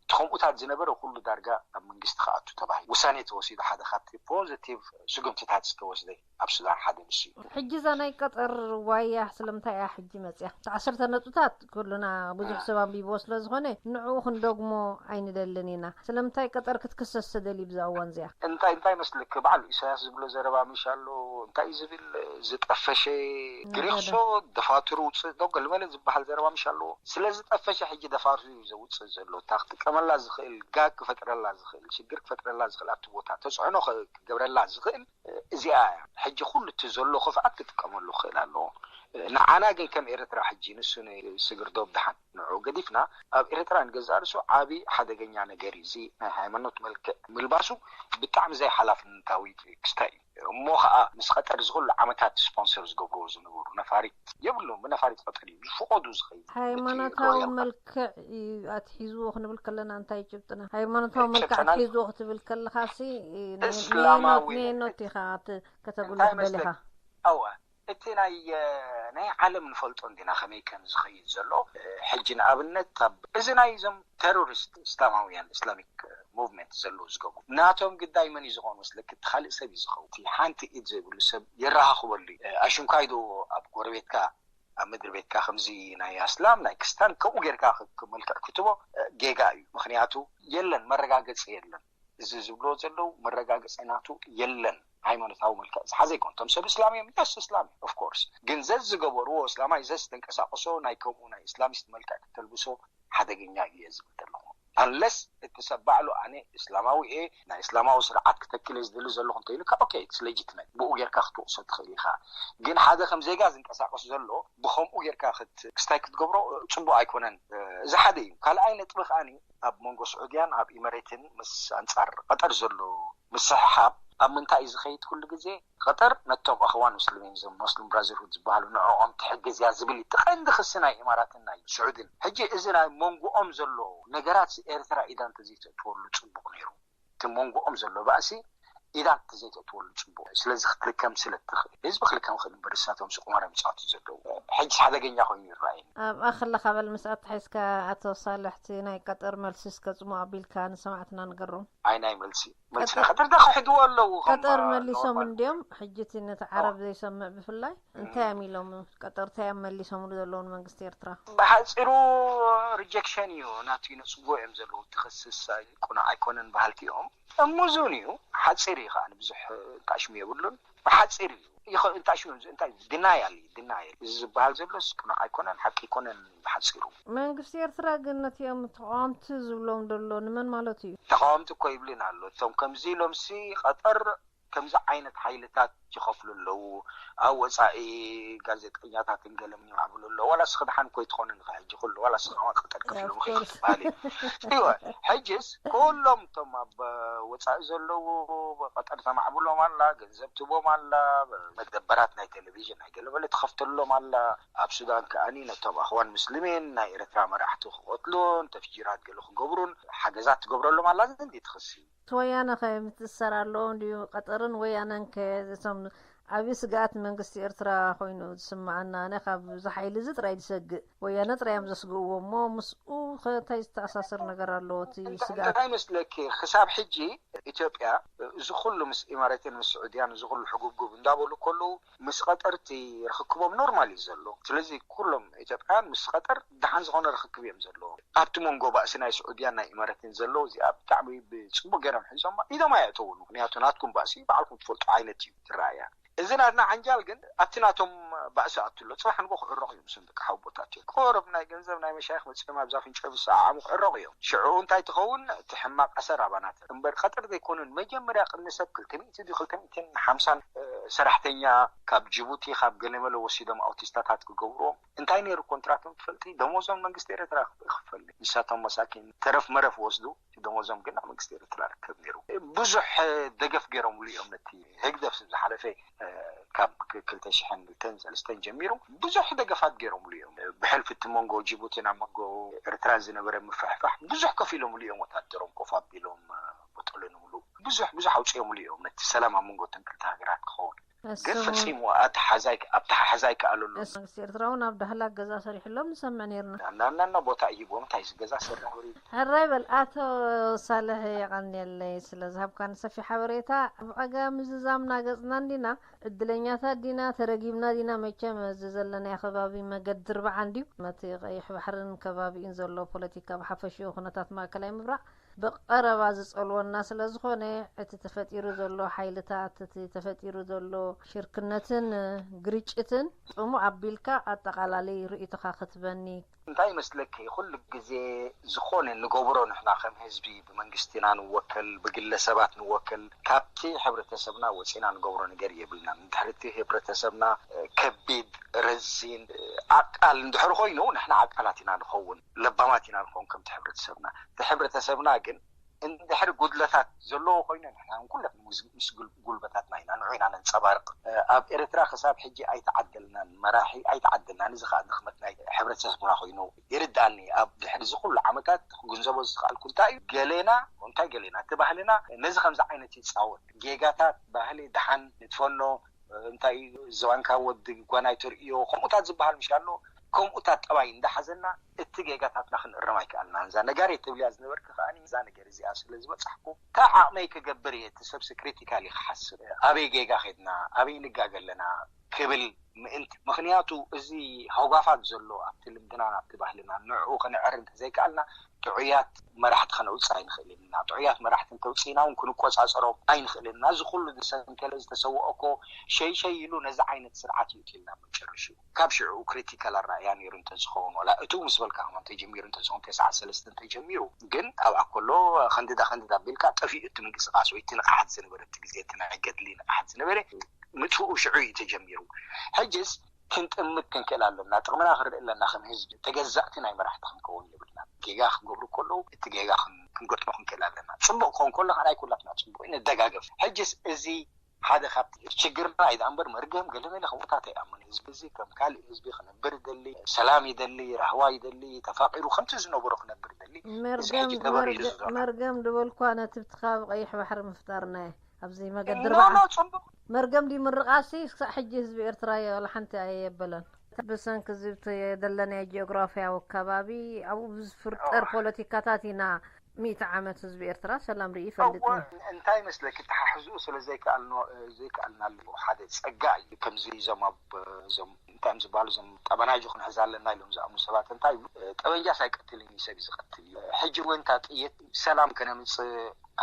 እቲ ከምኡታት ዝነበረ ኩሉ ዳርጋ ኣብ መንግስቲ ክኣቱ ተባሂሉ ውሳኔ ተወሲዱ ሓደ ካብቲ ፖዚቲቭ ስጉምትታት ዝተወስደ ኣብ ሱዳን ሓደ ንሱ እዩ። ሕጂ እዛ ናይ ቀጠር ዋያ ስለምንታይ እያ ሕጂ መፅያ? እቲ ዓሰርተ ነጥብታት ኩልና ብዙሕ ሰብ ኣንቢብዎ ስለ ዝኾነ ንዕኡ ክንደግሞ ኣይንደልን ኢና። ስለምንታይ ቀጠር ክትክሰስ ተደልዩ ብዛ እዋን እዚኣ? እንታይ እንታይ መስልክ በዓሉ ኢሳያስ ዝብሎ ዘረባ ምሽ ኣሎ እንታይ እዩ ዝብል ዝጠፈሸ ግሪክሶ ደፋትሩ ውፅእ ዶ ገልመለ ዝበሃል ዘረባ ምሽ ኣለዎ። ስለ ዝጠፈሸ ሕጂ ደፋትሩ እዩ ዘውፅእ ዘሎ። እታ ክጥቀመላ ዝኽእል ጋግ ክፈጥረላ ዝኽእል ሽግር ክፈጥረላ ዝኽእል ኣብቲ ቦታ ተፅዕኖ ክገብረላ ዝኽእል እዚኣ እያ። ሕጂ ኩሉ እቲ ዘሎ ክፍኣት ክጥቀመሉ ክኽእል ኣለዎ። ንዓና ግን ከም ኤርትራ ሕጂ ንሱ ስግር ዶብ ድሓን ንዑ ገዲፍና ኣብ ኤርትራ ንገዛእ ርእሱ ዓቢ ሓደገኛ ነገር እዩ። እዚ ናይ ሃይማኖት መልክዕ ምልባሱ ብጣዕሚ ዘይሓላፍነታዊ ክስታይ እዩ። እሞ ከዓ ምስ ቀጠር ዝኩሉ ዓመታት ስፖንሰር ዝገብርዎ ዝነበሩ ነፋሪት የብሉን። ብነፋሪት ቀጠር እዩ ዝፍቀዱ ዝኸይድ። ሃይማኖታዊ መልክዕ ኣትሒዝዎ ክንብል ከለና እንታይ ጭብጥና? ሃይማኖታዊ መልክዕ ኣትሒዝዎ ክትብል ከለኻሲ እስላማዊ ኖት ኢኻ ከተጉልሕ ደሊኻ። ኣዋ እቲ ናይ ናይ ዓለም ንፈልጦ እንዲና ከመይ ከም ዝኸይድ ዘሎ። ሕጂ ንኣብነት ኣብ እዚ ናይ እዞም ቴሮሪስት እስላማውያን ኢስላሚክ ሙቭመንት ዘለዉ ዝገብሩ ናቶም ግዳይ መን እዩ ዝኾኑ መስለክ? እቲ ካልእ ሰብ እዩ ዝኸውን። እቲ ሓንቲ ኢድ ዘይብሉ ሰብ የረኻኽበሉ እዩ። ኣሽንኳይ ዶ ኣብ ጎረቤትካ ኣብ ምድሪ ቤትካ ከምዚ ናይ ኣስላም ናይ ክስታን ከምኡ ጌርካ መልክዕ ክትቦ ጌጋ እዩ። ምክንያቱ የለን መረጋገፂ የለን። እዚ ዝብሎ ዘለዉ መረጋገፂ ናቱ የለን። ሃይማኖታዊ መልክዕ ዝሓዘ ይኮን እቶም ሰብ እስላም እዮም። የስ እስላም እዮም ኦፍኮርስ። ግን ዘዝ ዝገበርዎ እስላማይ ዘዝ ተንቀሳቀሶ ናይ ከምኡ ናይ እስላሚስት መልክዕ ክተልብሶ ሓደገኛ እዩ ዝብል ዘለኹ። ኣንለስ እቲ ሰብ ባዕሉ ኣነ እስላማዊ እየ ናይ እስላማዊ ስርዓት ክተክል እየ ዝደሊ ዘለኹ እንተኢሉካ ኦኬ ኢትስ ሌጂትመት ብኡ ጌርካ ክትወቅሶ ትኽእል ኢኻ። ግን ሓደ ከም ዜጋ ዝንቀሳቀስ ዘሎ ብከምኡ ጌርካ ክስታይ ክትገብሮ ፅቡቅ ኣይኮነን። እዚ ሓደ እዩ። ካልኣይ ነጥቢ ከዓኒ ኣብ መንጎ ስዑድያን ኣብ ኢመሬትን ምስ ኣንፃር ቀጠር ዘሎ ምስሕሓብ ኣብ ምንታይ እዩ ዝኸይድ ኩሉ ግዜ? ቀጠር ነቶም ኣኽዋን ሙስሊሚን እዞም ሙስሊም ብራዘርሁድ ዝበሃሉ ንዕኦም ትሕግዝ እያ ዝብል እዩ እቲ ቀንዲ ክሲ ናይ ኢማራትን ናይ ስዑድን። ሕጂ እዚ ናይ መንጎኦም ዘሎ ነገራት ኤርትራ ኢዳ እንተዘይተእትወሉ ፅቡቕ ነይሩ። እቲ መንጎኦም ዘሎ ባእሲ ኢዳ እንተዘይተእትወሉ ፅቡቕ። ስለዚ ክትልከም ስለ እትኽእል ህዝቢ ክልከም ክእል እምበር እሳቶም ቁማር እዮም ዝፃወቱ ዘለዉ። ሕጂስ ሓደገኛ ኮይኑ ይረኣየኒ። ኣብኣ ከለኻ በል ምስ ኣተሓሒዝካ ኣቶ ሳልሕ እቲ ናይ ቀጠር መልሲ እስከ ፅሙቕ ኣቢልካ ንሰማዕትና ንገሮም። ኣይ ናይ መልሲ መልሲ ናይ ቀጠር ዳ ክሕድዎ ኣለዉ። ቀጠር መሊሶም እንድዮም ሕጂ እቲ ነቲ ዓረብ ዘይሰምዕ ብፍላይ እንታይ እዮም ኢሎም ቀጠር እንታይ እዮም መሊሶምሉ ዘለዉ ንመንግስቲ ኤርትራ? ብሓፂሩ ሪጀክሽን እዩ ናቱ ይነፅጎ እዮም ዘለዉ። እቲ ክስስ ቁኑዕ ኣይኮነን በሃልቲ እዮም። እሙዙን እዩ ሓፂር እዩ ከዓ ብዙሕ እንታሽሙ የብሉን። ብሓፂር እዩ ይኸ እንታይ ሽሙ እንታይ ድናያል እዩ ድናያል እዚ ዝበሃል ዘሎስ ቅኑዕ ኣይኮነን ሓቂ ኣይኮነን። ብሓፂሩ መንግስቲ ኤርትራ ግን ነቲኦም ተቃወምቲ ዝብሎም ደሎ ንመን ማለቱ እዩ? ተቃወምቲ እኮ ይብልን ኣሎ እቶም ከምዚ ኢሎምሲ ቀጠር ከምዚ ዓይነት ሓይልታት ይኸፍሉ ኣለዉ። ኣብ ወፃኢ ጋዜጠኛታትን ገለን ይማዕብሉ ኣለዉ። ዋላ እስኺ ደሓን እኮ ኣይትኾንን ኢኻ ሕጂ ኩሉ፣ ዋላ እስኺ ከማ ቀጠር ከፍሎም ኺኢልኪ ትበሃሊ። እወ፣ ሕጅስ ኩሎም እቶም ኣብ ወፃኢ ዘለዉ ቀጠር ተማዕብሎም ኣላ፣ ገንዘብ ትቦም ኣላ፣ መደበራት ናይ ቴሌቪዥን ናይ ገለመለ ትኸፍተሎም ኣላ። ኣብ ሱዳን ከኣኒ ነቶም ኣኽዋን ምስልሚን ናይ ኤርትራ መራሕቲ ክቐትሉን ተፍጂራት ገለ ክገብሩን ሓገዛት ትገብረሎም ኣላ። እዚ እንዲ ትኽሲ ወያነ ከ ምትእሰር ኣለዎ እንድዩ? ቀጠርን ወያነን ከ እቶም ዓብዪ ስግኣት መንግስቲ ኤርትራ ኮይኑ ዝስምዓና። ኣነ ካብ እዚ ሓይሊ እዚ ጥራይ ዝሰግእ፣ ወያነ ጥራይ እዮም ዘስግእዎ። እሞ ምስኡ ከ እንታይ ዝተኣሳሰር ነገር ኣለዎ እቲ ስግኣት? እንታይ መስለኪ፣ ክሳብ ሕጂ ኢትዮጵያ እዚ ኩሉ ምስ ኢማሬትን ምስ ስዑድያን እዚ ኩሉ ሕጉብጉብ እንዳበሉ ከለዉ ምስ ቀጠርቲ ርክክቦም ኖርማል እዩ ዘሎ። ስለዚ ኩሎም ኢትዮጵያን ምስ ቀጠር ደሓን ዝኾነ ርክክብ እዮም ዘለዎም። ኣብቲ መንጎ ባእሲ ናይ ስዑድያን ናይ ኢማራትን ዘሎ እዚኣ ብጣዕሚ ብፅቡቅ ገይሮም ሒዞም ኢዶም ኣየእተውን። ምክንያቱ ናትኩም ባእሲ ባዕልኩም ትፈልጡ ዓይነት እዩ ትረኣያ። እዚ ናትና ዓንጃል ግን ኣብቲ ናቶም ባእሲ ኣትሎ ፅባሕ ንጎ ክዕረቑ እዮም። ስም ደቂ ሓቦታት እዮም። ቆረብ ናይ ገንዘብ ናይ መሻይኽ መፅኦም ኣብዛ ፍንጮ ብሰዓዓሙ ክዕረቑ እዮም። ሽዑ እንታይ ትኸውን? እቲ ሕማቅ ኣሰር ኣባናት እምበር ቀጠር ዘይኮኑን። መጀመርያ ቅድሚ ሰብ ክልተ ሚእቲ ድዩ ክልተ ሚእትን ሓምሳን ሰራሕተኛ ካብ ጅቡቲ ካብ ገለመለ ወሲዶም ኣውቲስታታት ክገብርዎም እንታይ ነይሩ ኮንትራቶም ትፈልጢ? ደሞዞም መንግስቲ ኤርትራ ክፈል። ንሳቶም መሳኪን ተረፍ መረፍ ወስዱ፣ ደሞዞም ግን ኣብ መንግስቲ ኤርትራ ርከብ ነይሩ። ብዙሕ ደገፍ ገይሮምሉ እዮም። ነቲ ህግደፍ ዝሓለፈ ካብ ክልተ ሽሕን ክልተን ሰለስተን ጀሚሩ ብዙሕ ደገፋት ገይሮምሉ እዮም። ብሕልፊ እቲ መንጎ ጅቡቲ ናብ መንጎ ኤርትራ ዝነበረ ምፍሕፋሕ ብዙሕ ከፊሎምሉ እዮም። ወታደሮም ኮፍ ኣቢሎም ቦጦሎኒ ምሉእ ብዙሕ ብዙሕ ኣውፅኦምሉ እዮም። ነቲ ሰላም ኣብ መንጎ እተን ክልተ ሃገራት ክኸውን ግን ፈፂሙ ኣተሓሕዛ ኣይከኣለሉን። መንግስቲ ኤርትራ እውን ኣብ ዳህላክ ገዛ ሰሪሕሎም ንሰምዕ ነርና። ናናና ቦታ ይሂብዎም እንታይ እዚ ገዛ ስርሕ ወሪ ሕራይ በል። ኣቶ ሳልሕ የቐንየለይ ስለ ዝሃብካኒ ሰፊሕ ሓበሬታ። ብቐጋ ምዝዛምና ገፅና እንዲና፣ ዕድለኛታት ዲና ተረጊምና ዲና? መቸም እዚ ዘለናዮ ከባቢ መገዲ ርብዓ እንድዩ። ነቲ ቀይሕ ባሕርን ከባቢኡን ዘሎ ፖለቲካ ብሓፈሽኡ ኩነታት ማእከላይ ምብራቕ ብቐረባ ዝጸልወና ስለ ዝኾነ፣ እቲ ተፈጢሩ ዘሎ ሓይልታት፣ እቲ ተፈጢሩ ዘሎ ሽርክነትን ግርጭትን ጽሙእ ኣቢልካ ኣጠቓላሊ ርእይቶኻ ክትበኒ። እንታይ ይመስለኪ፣ ኩሉ ግዜ ዝኾነ ንገብሮ ንሕና ከም ህዝቢ ብመንግስቲ ኢና ንወከል፣ ብግለሰባት ንወከል፣ ካብቲ ሕብረተሰብና ወጺና ንገብሮ ነገር የብልናን። እንድሕር እቲ ሕብረተሰብና ከቢድ ረዚን ዓቃል እንድሕር ኮይኑ ንሕና ዓቃላት ኢና ንኸውን፣ ለባማት ኢና ንኸውን ከምቲ ሕብረተሰብና። እቲ ሕብረተሰብና ግን እንድሕር ጉድለታት ዘለዎ ኮይኑ ንሕና እውን ኩላትና ምስ ጉል- ጉልበታትና ኢና ንዑ ኢና ነንጸባርቕ። ኣብ ኤርትራ ክሳብ ሕጂ ኣይተዓደልናን፣ መራሒ ኣይተዓደልናን። እዚ ከዓ ድኽመት ናይ ሕብረተሰብና ኮይኑ ይርድኣኒ። ኣብ ድሕሪ እዚ ኩሉ ዓመታት ክግንዘቦ ዝኽኣልኩ እንታይ እዩ ገሌና እንታይ ገሌና እቲ ባህልና ነዚ ከምዚ ዓይነት ይጻወት። ጌጋታት ባህሊ ደሓን ንትፈኖ እንታይ እዩ ዝባንካ ወዲ ጓናይ ተርእዮ ከምኡታት ዝበሃል ምሽ ኣሎ። ከምኡታት ጠባይ እንዳሓዘና እቲ ጌጋታትና ክንእርም ኣይከኣልናን። እዛ ነጋሪት ትብልያ ዝነበርኪ ከኣ እዛ ነገር እዚኣ ስለ ዝበጻሕኩ እንታይ ዓቕመይ ክገብር እየ እቲ ሰብሲ ክሪቲካሊ ክሓስብ ኣበይ ጌጋ ኸድና ኣበይ ንጋገ ኣለና ክብል ምእንቲ። ምኽንያቱ እዚ ሃጓፋት ዘሎ ኣብቲ ልምድናን ኣብቲ ባህልናን ንዕኡ ከነዕሪ እንተዘይከኣልና ጥዑያት መራሕቲ ከነውፅእ ኣይንኽእልን ኢና። ጥዑያት መራሕቲ እንተውፅእና እውን ክንቆፃፀሮም ኣይንኽእልን ኢና። እዚ ኩሉ ዝሰንከለ ዝተሰወኦ እኮ ሸይሸይ ኢሉ ነዚ ዓይነት ስርዓት ይእትልና መጨረሽኡ። ካብ ሽዑ ክሪቲካል ኣረኣእያ ነይሩ እንተዝኸውን ዋላ እቱ ምስ በልካ ከማ እንተጀሚሩ እንተዝኸውን ተስዓ ሰለስተ እንተጀሚሩ ግን ኣብኣ ከሎ ከንድዳ ከንድዳ ኣቢልካ ጠፊኡ እቲ ምንቅስቃስ ወይ እቲ ንቕሓት ዝነበረ እቲ ግዜ እቲ ናይ ገድሊ ንቕሓት ዝነበረ ምጥፍኡ ሽዑ እዩ ተጀሚሩ። ሕጅስ ክንጥምት ክንክእል ኣለና። ጥቕምና ክንርኢ ኣለና። ከም ህዝቢ ተገዛእቲ ናይ መራሕቲ ክንከውን የብልና። ጌጋ ክገብሩ ከለዉ እቲ ጌጋ ክንገጥሞ ክንክእል ኣለና። ፅቡቕ ክኸውን ከሎ ከዓ ናይ ኩላትና ፅቡቕ እዩ፣ ንደጋገፍ። ሕጅስ እዚ ሓደ ካብቲ ሽግርና እዩ ደኣ እምበር መርገም ገለመለ ከምኡታት ኣይኣምን። ህዝቢ እዚ ከም ካልእ ህዝቢ ክነብር ይደሊ፣ ሰላም ይደሊ፣ ራህዋ ይደሊ፣ ተፋቒሩ ከምቲ ዝነበሮ ክነብር ይደሊ። እዚ ሕጂ ተበሪዙ ዘሎ መርገም ድበልኳ ነቲ ብቲ ከባቢ ቀይሕ ባሕሪ ምፍጣርና እዩ። ኣብዚ መገዲ ኖ ርብዓ ኖ ፅቡቕ መርገም ድዩ ምርቓሲ ክሳዕ ሕጂ ህዝቢ ኤርትራ ዋላ ሓንቲ ኣየበለን። ብሰንኪ እዚ እቲ ዘለናዮ ጂኦግራፍያዊ ከባቢ ኣብኡ ብዝፍርጠር ፖለቲካታት ኢና ሚእቲ ዓመት ህዝቢ ኤርትራ ሰላም ርኢ ይፈልጥና። እንታይ መስለኪ ተሓሕዝኡ ስለ ዘይከኣልናሉ ሓደ ፀጋ እዩ። ከምዚ እዞም ኣብ እዞም እንታይ እዮም ዝበሃሉ እዞም ጠበናጆ ክንሕዝ ኣለና ኢሎም ዝኣምኑ ሰባት እንታይ ይብሉ? ጠበንጃስ ኣይቀትልን እዩ ሰብ እዩ ዝቐትል እዩ። ሕጂ እውን እታ ጥይት ሰላም ከነምፅእ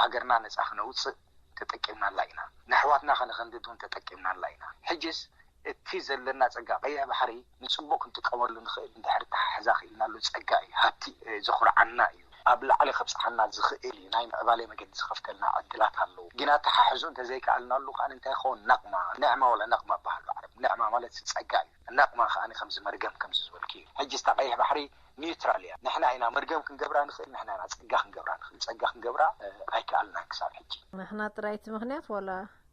ሃገርና ነፃ ክነውፅእ ተጠቂምናላ ኢና። ንኣሕዋትና ከነኸንድድ እውን ተጠቂምናላ ኢና። ሕጅስ እቲ ዘለና ጸጋ ቀይሕ ባሕሪ ንጽቡቕ ክንጥቀመሉ ንኽእል እንድሕር ተሓሕዛ ክኢልናሉ ጸጋ እዩ፣ ሃብቲ ዘኹርዓና እዩ። ኣብ ላዕሊ ከብፅሓና ዝኽእል እዩ። ናይ ምዕባለ መገዲ ዝኸፍተልና ዕድላት ኣለዉ። ግን ኣተሓሕዝኡ እንተዘይከኣልናሉ ከዓ እንታይ ክኸውን? ነቕማ፣ ንዕማ ወላ ነቕማ በሃሉ ዓረብ። ንዕማ ማለት ጸጋ እዩ። ነቕማ ከዓ ከምዚ መርገም ከምዚ ዝበልክ እዩ። ሕጂ እታ ቀይሕ ባሕሪ ኒውትራል እያ። ንሕና ኢና መርገም ክንገብራ ንኽእል፣ ንሕና ኢና ጸጋ ክንገብራ ንኽእል። ጸጋ ክንገብራ ኣይከኣልናን ክሳብ ሕጂ። ንሕና ጥራይ እቲ ምኽንያት ወላ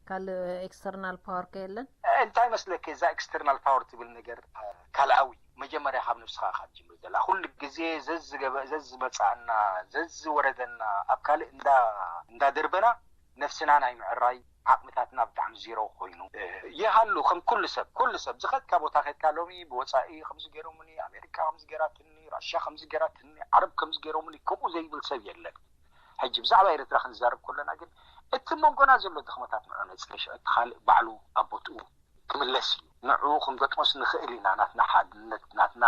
ካልእ ኤክስተርናል ፓወር ከ የለን? እንታይ መስለኪ፣ እዛ ኤክስተርናል ፓወር ትብል ነገር ካልኣዊ፣ መጀመርያ ካብ ነብስኻ ኢኻ ትጅምር ዘላ። ኩሉ ግዜ ዘዝገበ ዘዝመጻና፣ ዘዝወረደና ኣብ ካልእ እንዳ እንዳደርበና ነብስና ናይ ምዕራይ ዓቕምታትና ብጣዕሚ ዚሮ ኮይኑ ይሃሉ። ከም ኩሉ ሰብ፣ ኩሉ ሰብ ዝኸድካ ቦታ ከድካ፣ ሎሚ ብወጻኢ ከምዚ ገይሮምኒ፣ ኣሜሪካ ከምዚ ገይራትኒ፣ ራሽያ ከምዚ ገይራትኒ፣ ዓረብ ከምዚ ገይሮምኒ፣ ከምኡ ዘይብል ሰብ የለን። ሕጂ ብዛዕባ ኤርትራ ክንዛረብ ከለና ግን እቲ መንጎና ዘሎ ድኽመታት ንዑ ነጽሪ፣ ሽዑ እቲ ካልእ ባዕሉ ኣብ ቦትኡ ክምለስ እዩ። ንዑ ክንገጥሞስ ንኽእል ኢና። ናትና ሓድነት፣ ናትና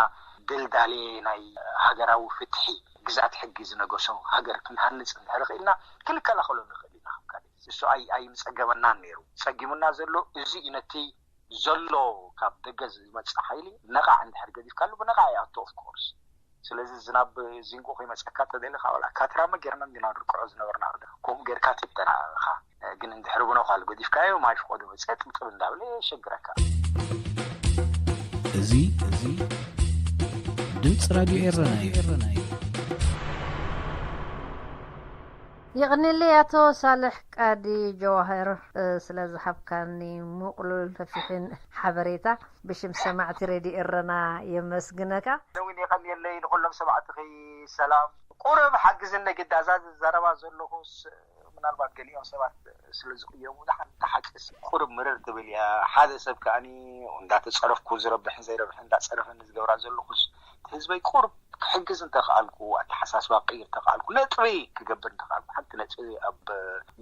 ድልዳሌ ናይ ሃገራዊ ፍትሒ፣ ግዝኣት ሕጊ ዝነገሶ ሃገር ክንሃንጽ እንድሕር ኽኢልና ክንከላኸሎ ንኽእል ኢና። ካብ ካልእ እሱ ኣይ ኣይምጸገመናን ነይሩ። ጸጊሙና ዘሎ እዚ እዩ። ነቲ ዘሎ ካብ ደገ ዝመጽእ ሓይሊ ነቓዕ እንድሕር ገዲፍካሉ ብነቓዕ ይኣቱ። ኦፍ ኮርስ ስለዚ ዝናብ ዚንጎ ከይመጸካ ተደሊኻ፣ ወላ ካትራመ ጌርና እንዲና ንርቅዖ ዝነበርና። ከምኡ ጌርካ ትጠናቐቕኻ። ግን እንድሕሪ ብነዃል ገዲፍካዮ፣ ማይ ፍቆዶ መጸ ጥብጥብ እንዳበለ የሸግረካ። እዚ፣ እዚ ድምፂ ራድዮ ኤረና እዩ። የቕንየለይ ኣቶ ሳልሕ ቃዲ ጀዋህር፣ እ፣ ስለ ዝሃብካኒ ምቕሉል ሰፊሕን ሓበሬታ ብሽም ሰማዕቲ ሬድዮ ኤረና የመስግነካ። እውን የቐንየለይ ንኹሎም ሰማዕትኺ። ሰላም። ቁሩብ ሓግዝኒ ግዳ፣ እዛ ዝዛረባ ዘለኹስ ምናልባት ገሊኦም ሰባት ስለ ዝቕየሙ፣ ደሓን እታ ሓቅስ ቁሩብ ምርር ትብል እያ። ሓደ ሰብ ከኣኒ እንዳተጸረፍኩ ዝረብሕን ዘይረብሕን እንዳጸረፈኒ ዝገብራ ዘለኹስ፣ ህዝበይ ቁሩብ ክሕግዝ እንተኽኣልኩ፣ ኣተሓሳስባ ክቕይር እንተኽኣልኩ፣ ነጥቢ ክገብር እንተኽኣልኩ፣ ሓንቲ ነጥቢ ኣብ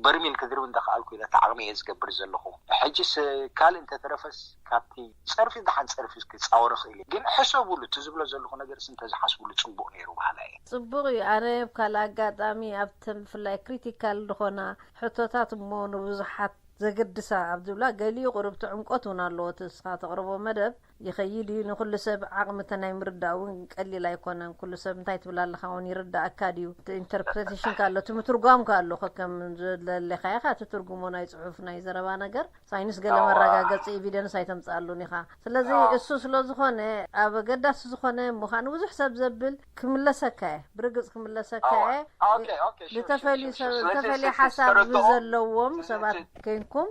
በርሚል ክድርብ እንተኽኣልኩ ኢለ እቲ ዓቕሚ እየ ዝገብር ዘለኹ። ሕጅስ ካልእ እንተተረፈስ ካብቲ ጸርፊ ደሓን ጸርፊ ክጻወር እኽእል እየ። ግን ሕሰቡሉ፣ እቲ ዝብሎ ዘለኹ ነገርስ እንተዝሓስቡሉ ጽቡቕ ነይሩ በሃላይ እየ። ጽቡቕ እዩ። ኣነ ኣብ ካልእ ኣጋጣሚ ኣብተን ብፍላይ ክሪቲካል ዝኾና ሕቶታት እሞ ንብዙሓት ዘገድሳ ኣብ ዝብላ፣ ገሊኡ ቁሩብ እቲ ዕምቆት እውን ኣለዎ። እቲ ንስኻ ተቕርቦ መደብ ይኸይድ እዩ። ንኹሉ ሰብ ዓቕሚ እተ ናይ ምርዳእ እውን ቀሊል ኣይኮነን። ኩሉ ሰብ እንታይ ትብል ኣለኻ እውን ይርዳእካ ድዩ? እቲ ኢንተርፕሬቴሽን ከ ኣሎ፣ እቲ ምትርጓም ከ ኣሎ። ከከም ዘለለኻዮ ኢኻ ትትርጉሞ፣ ናይ ጽሑፍ ናይ ዘረባ ነገር። ሳይንስ ገለ ኣዋ። መረጋገጺ ኤቪደንስ ኣይተምጽኣሉን ኢኻ። ስለዚ ኣዋ። እሱ ስለ ዝኾነ፣ ኣብ ኣገዳሲ ዝኾነ ምዃኑ ብዙሕ ሰብ ዘብል ክምለሰካ እየ፣ ብርግጽ ክምለሰካ ኣዋ። እየ። ኦኬ፣ ኦኬ፣ ሹር፣ ዝተፈልዩ ሹር፣ ሹር፣ ሰብ፣ ሹር። ስለዚ ዝተፈልየ እቲ ሓሳብ ዝተረድኦ፣ ንዘለዎም ስለዚ ሰባት እቲ ኮንኩም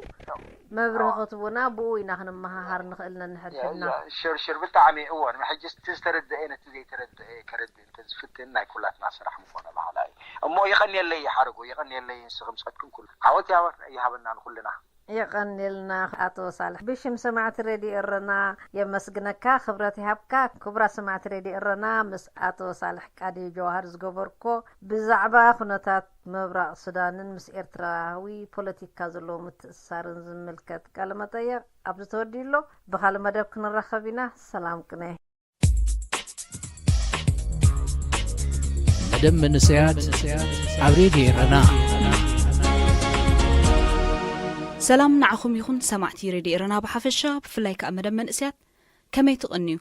መብርሂ ኣዋ። ክትቡና፣ ብኡ ኢና ክንመሃሃር ንኽእል ነንሕድሕድና። ያ፣ ያ፣ ሹር፣ ሹር፣ ብጣዕሚ እወ። ሕጂ እቲ ዝተረድአ ነቲ ዘይተረድአ ከረድእ እንተዝፍትን ናይ ኩላትና ስራሕ ምኾነ በሃላይ እየ። እሞ የቐንየለይ ይሓርጎ፣ የቐንየለይ ንስኺ ምጸትክን ኩሉ። ዓወት ይሃበ-፣ ይሃበና ንኹልና። የቐንየልና ኣቶ ሳልሕ። ብሽም ሰማዕቲ ሬድዮ ኤረና የመስግነካ፣ ክብረት ይሃብካ። ክቡራት ሰማዕቲ ሬድዮ ኤረና፣ ምስ ኣቶ ሳልሕ ቃዲ ጀዋሃር ዝገበርኮ ብዛዕባ ኩነታት ምብራቕ ሱዳንን ምስ ኤርትራዊ ፖለቲካ ዘለዎ ምትእስሳርን ዝምልከት ቃለ መጠየቕ ኣብዚ ተወዲኡ ኣሎ። ብኻልእ መደብ ክንራኸብ ኢና። ሰላም ቅነ። መደብ መንእሰያት ኣብ ሬድዮ ኤረና። ሰላም ንዓኹም ይኹን ሰማዕቲ ሬድዮ ኤረና ብሓፈሻ፣ ብፍላይ ከኣ መደብ መንእሰያት ከመይ ትቕንዩ?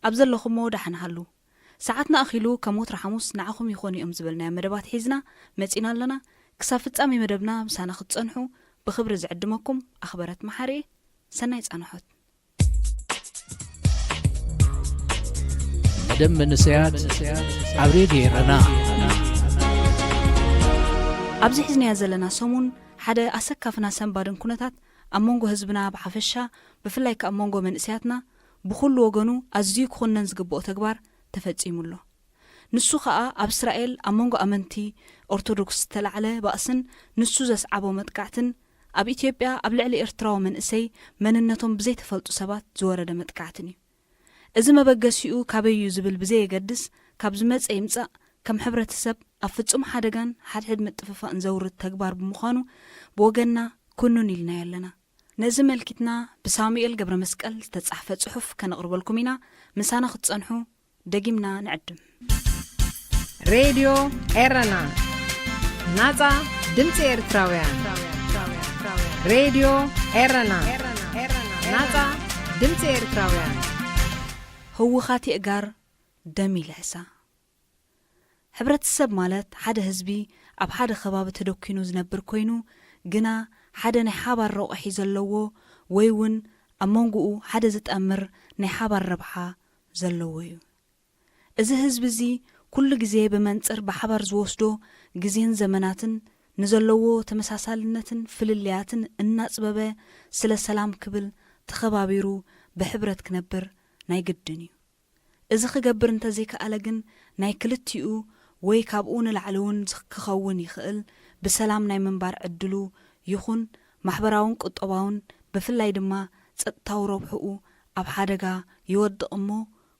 ኣብ ዘለኹሞ ደሓን ሃሉ። ሰዓትና ኣኺሉ ከም ወትሩ ሓሙስ ንዓኹም ይኾኑ እዮም ዝበልናዮም መደባት ሒዝና መጺና ኣለና። ክሳብ ፍጻሜ መደብና ምሳና ክትጸንሑ ብኽብሪ ዝዕድመኩም ኣኽበረት መሓሪ እየ። ሰናይ ጻንሖት። መደብ መንእሰያት ኣብ ሬድዮ ኤረና። ኣብዚ ሒዝናዮ ዘለና ሰሙን ሓደ ኣሰካፍን ኣሰንባድን ኩነታት ኣብ መንጎ ህዝብና ብሓፈሻ፣ ብፍላይ ከኣ ኣብ መንጎ መንእሰያትና ብኹሉ ወገኑ ኣዝዩ ክኹነን ዝግብኦ ተግባር ተፈጺሙ ኣሎ። ንሱ ኸኣ ኣብ እስራኤል ኣብ መንጎ ኣመንቲ ኦርቶዶክስ ዝተላዕለ ባእስን ንሱ ዘስዓቦ መጥቃዕትን፣ ኣብ ኢትዮጵያ ኣብ ልዕሊ ኤርትራዊ መንእሰይ መንነቶም ብዘይተፈልጡ ሰባት ዝወረደ መጥቃዕትን እዩ። እዚ መበገሲኡ ካበይ እዩ ዝብል ብዘየገድስ፣ ካብ ዝመጸ ይምጻእ፣ ከም ሕብረተሰብ ኣብ ፍጹም ሓደጋን ሓድሕድ ምጥፍፋእን ዘውርድ ተግባር ብምዃኑ፣ ብወገንና ኩኑን ኢልናዮ ኣለና። ነዚ መልኪትና ብሳሙኤል ገብረ መስቀል ዝተጻሕፈ ጽሑፍ ከነቕርበልኩም ኢና። ምሳና ክትጸንሑ ደጊምና ንዕድም። ሬድዮ ኤረና፣ ናጻ ድምጺ ኤርትራውያን። ሬድዮ ኤረና፣ ናጻ ድምጺ ኤርትራውያን። ህውኻት የእጋር ደም ይልሕሳ። ሕብረተሰብ ማለት ሓደ ህዝቢ ኣብ ሓደ ከባቢ ተደኪኑ ዝነብር ኮይኑ፣ ግና ሓደ ናይ ሓባር ረቑሒ ዘለዎ ወይ እውን ኣብ መንጎኡ ሓደ ዝጠምር ናይ ሓባር ረብሓ ዘለዎ እዩ። እዚ ህዝቢ እዚ ኩሉ ግዜ ብመንጽር ብሓባር ዝወስዶ ግዜን ዘመናትን ንዘለዎ ተመሳሳልነትን ፍልልያትን እናጽበበ ስለ ሰላም ክብል ተኸባቢሩ ብሕብረት ክነብር ናይ ግድን እዩ። እዚ ክገብር እንተዘይከኣለ ግን ናይ ክልቲኡ ወይ ካብኡ ንላዕሊ እውን ክኸውን ይኽእል ብሰላም ናይ ምንባር ዕድሉ ይኹን ማሕበራውን ቁጠባውን ብፍላይ ድማ ጸጥታዊ ረብሕኡ ኣብ ሓደጋ ይወድቕ እሞ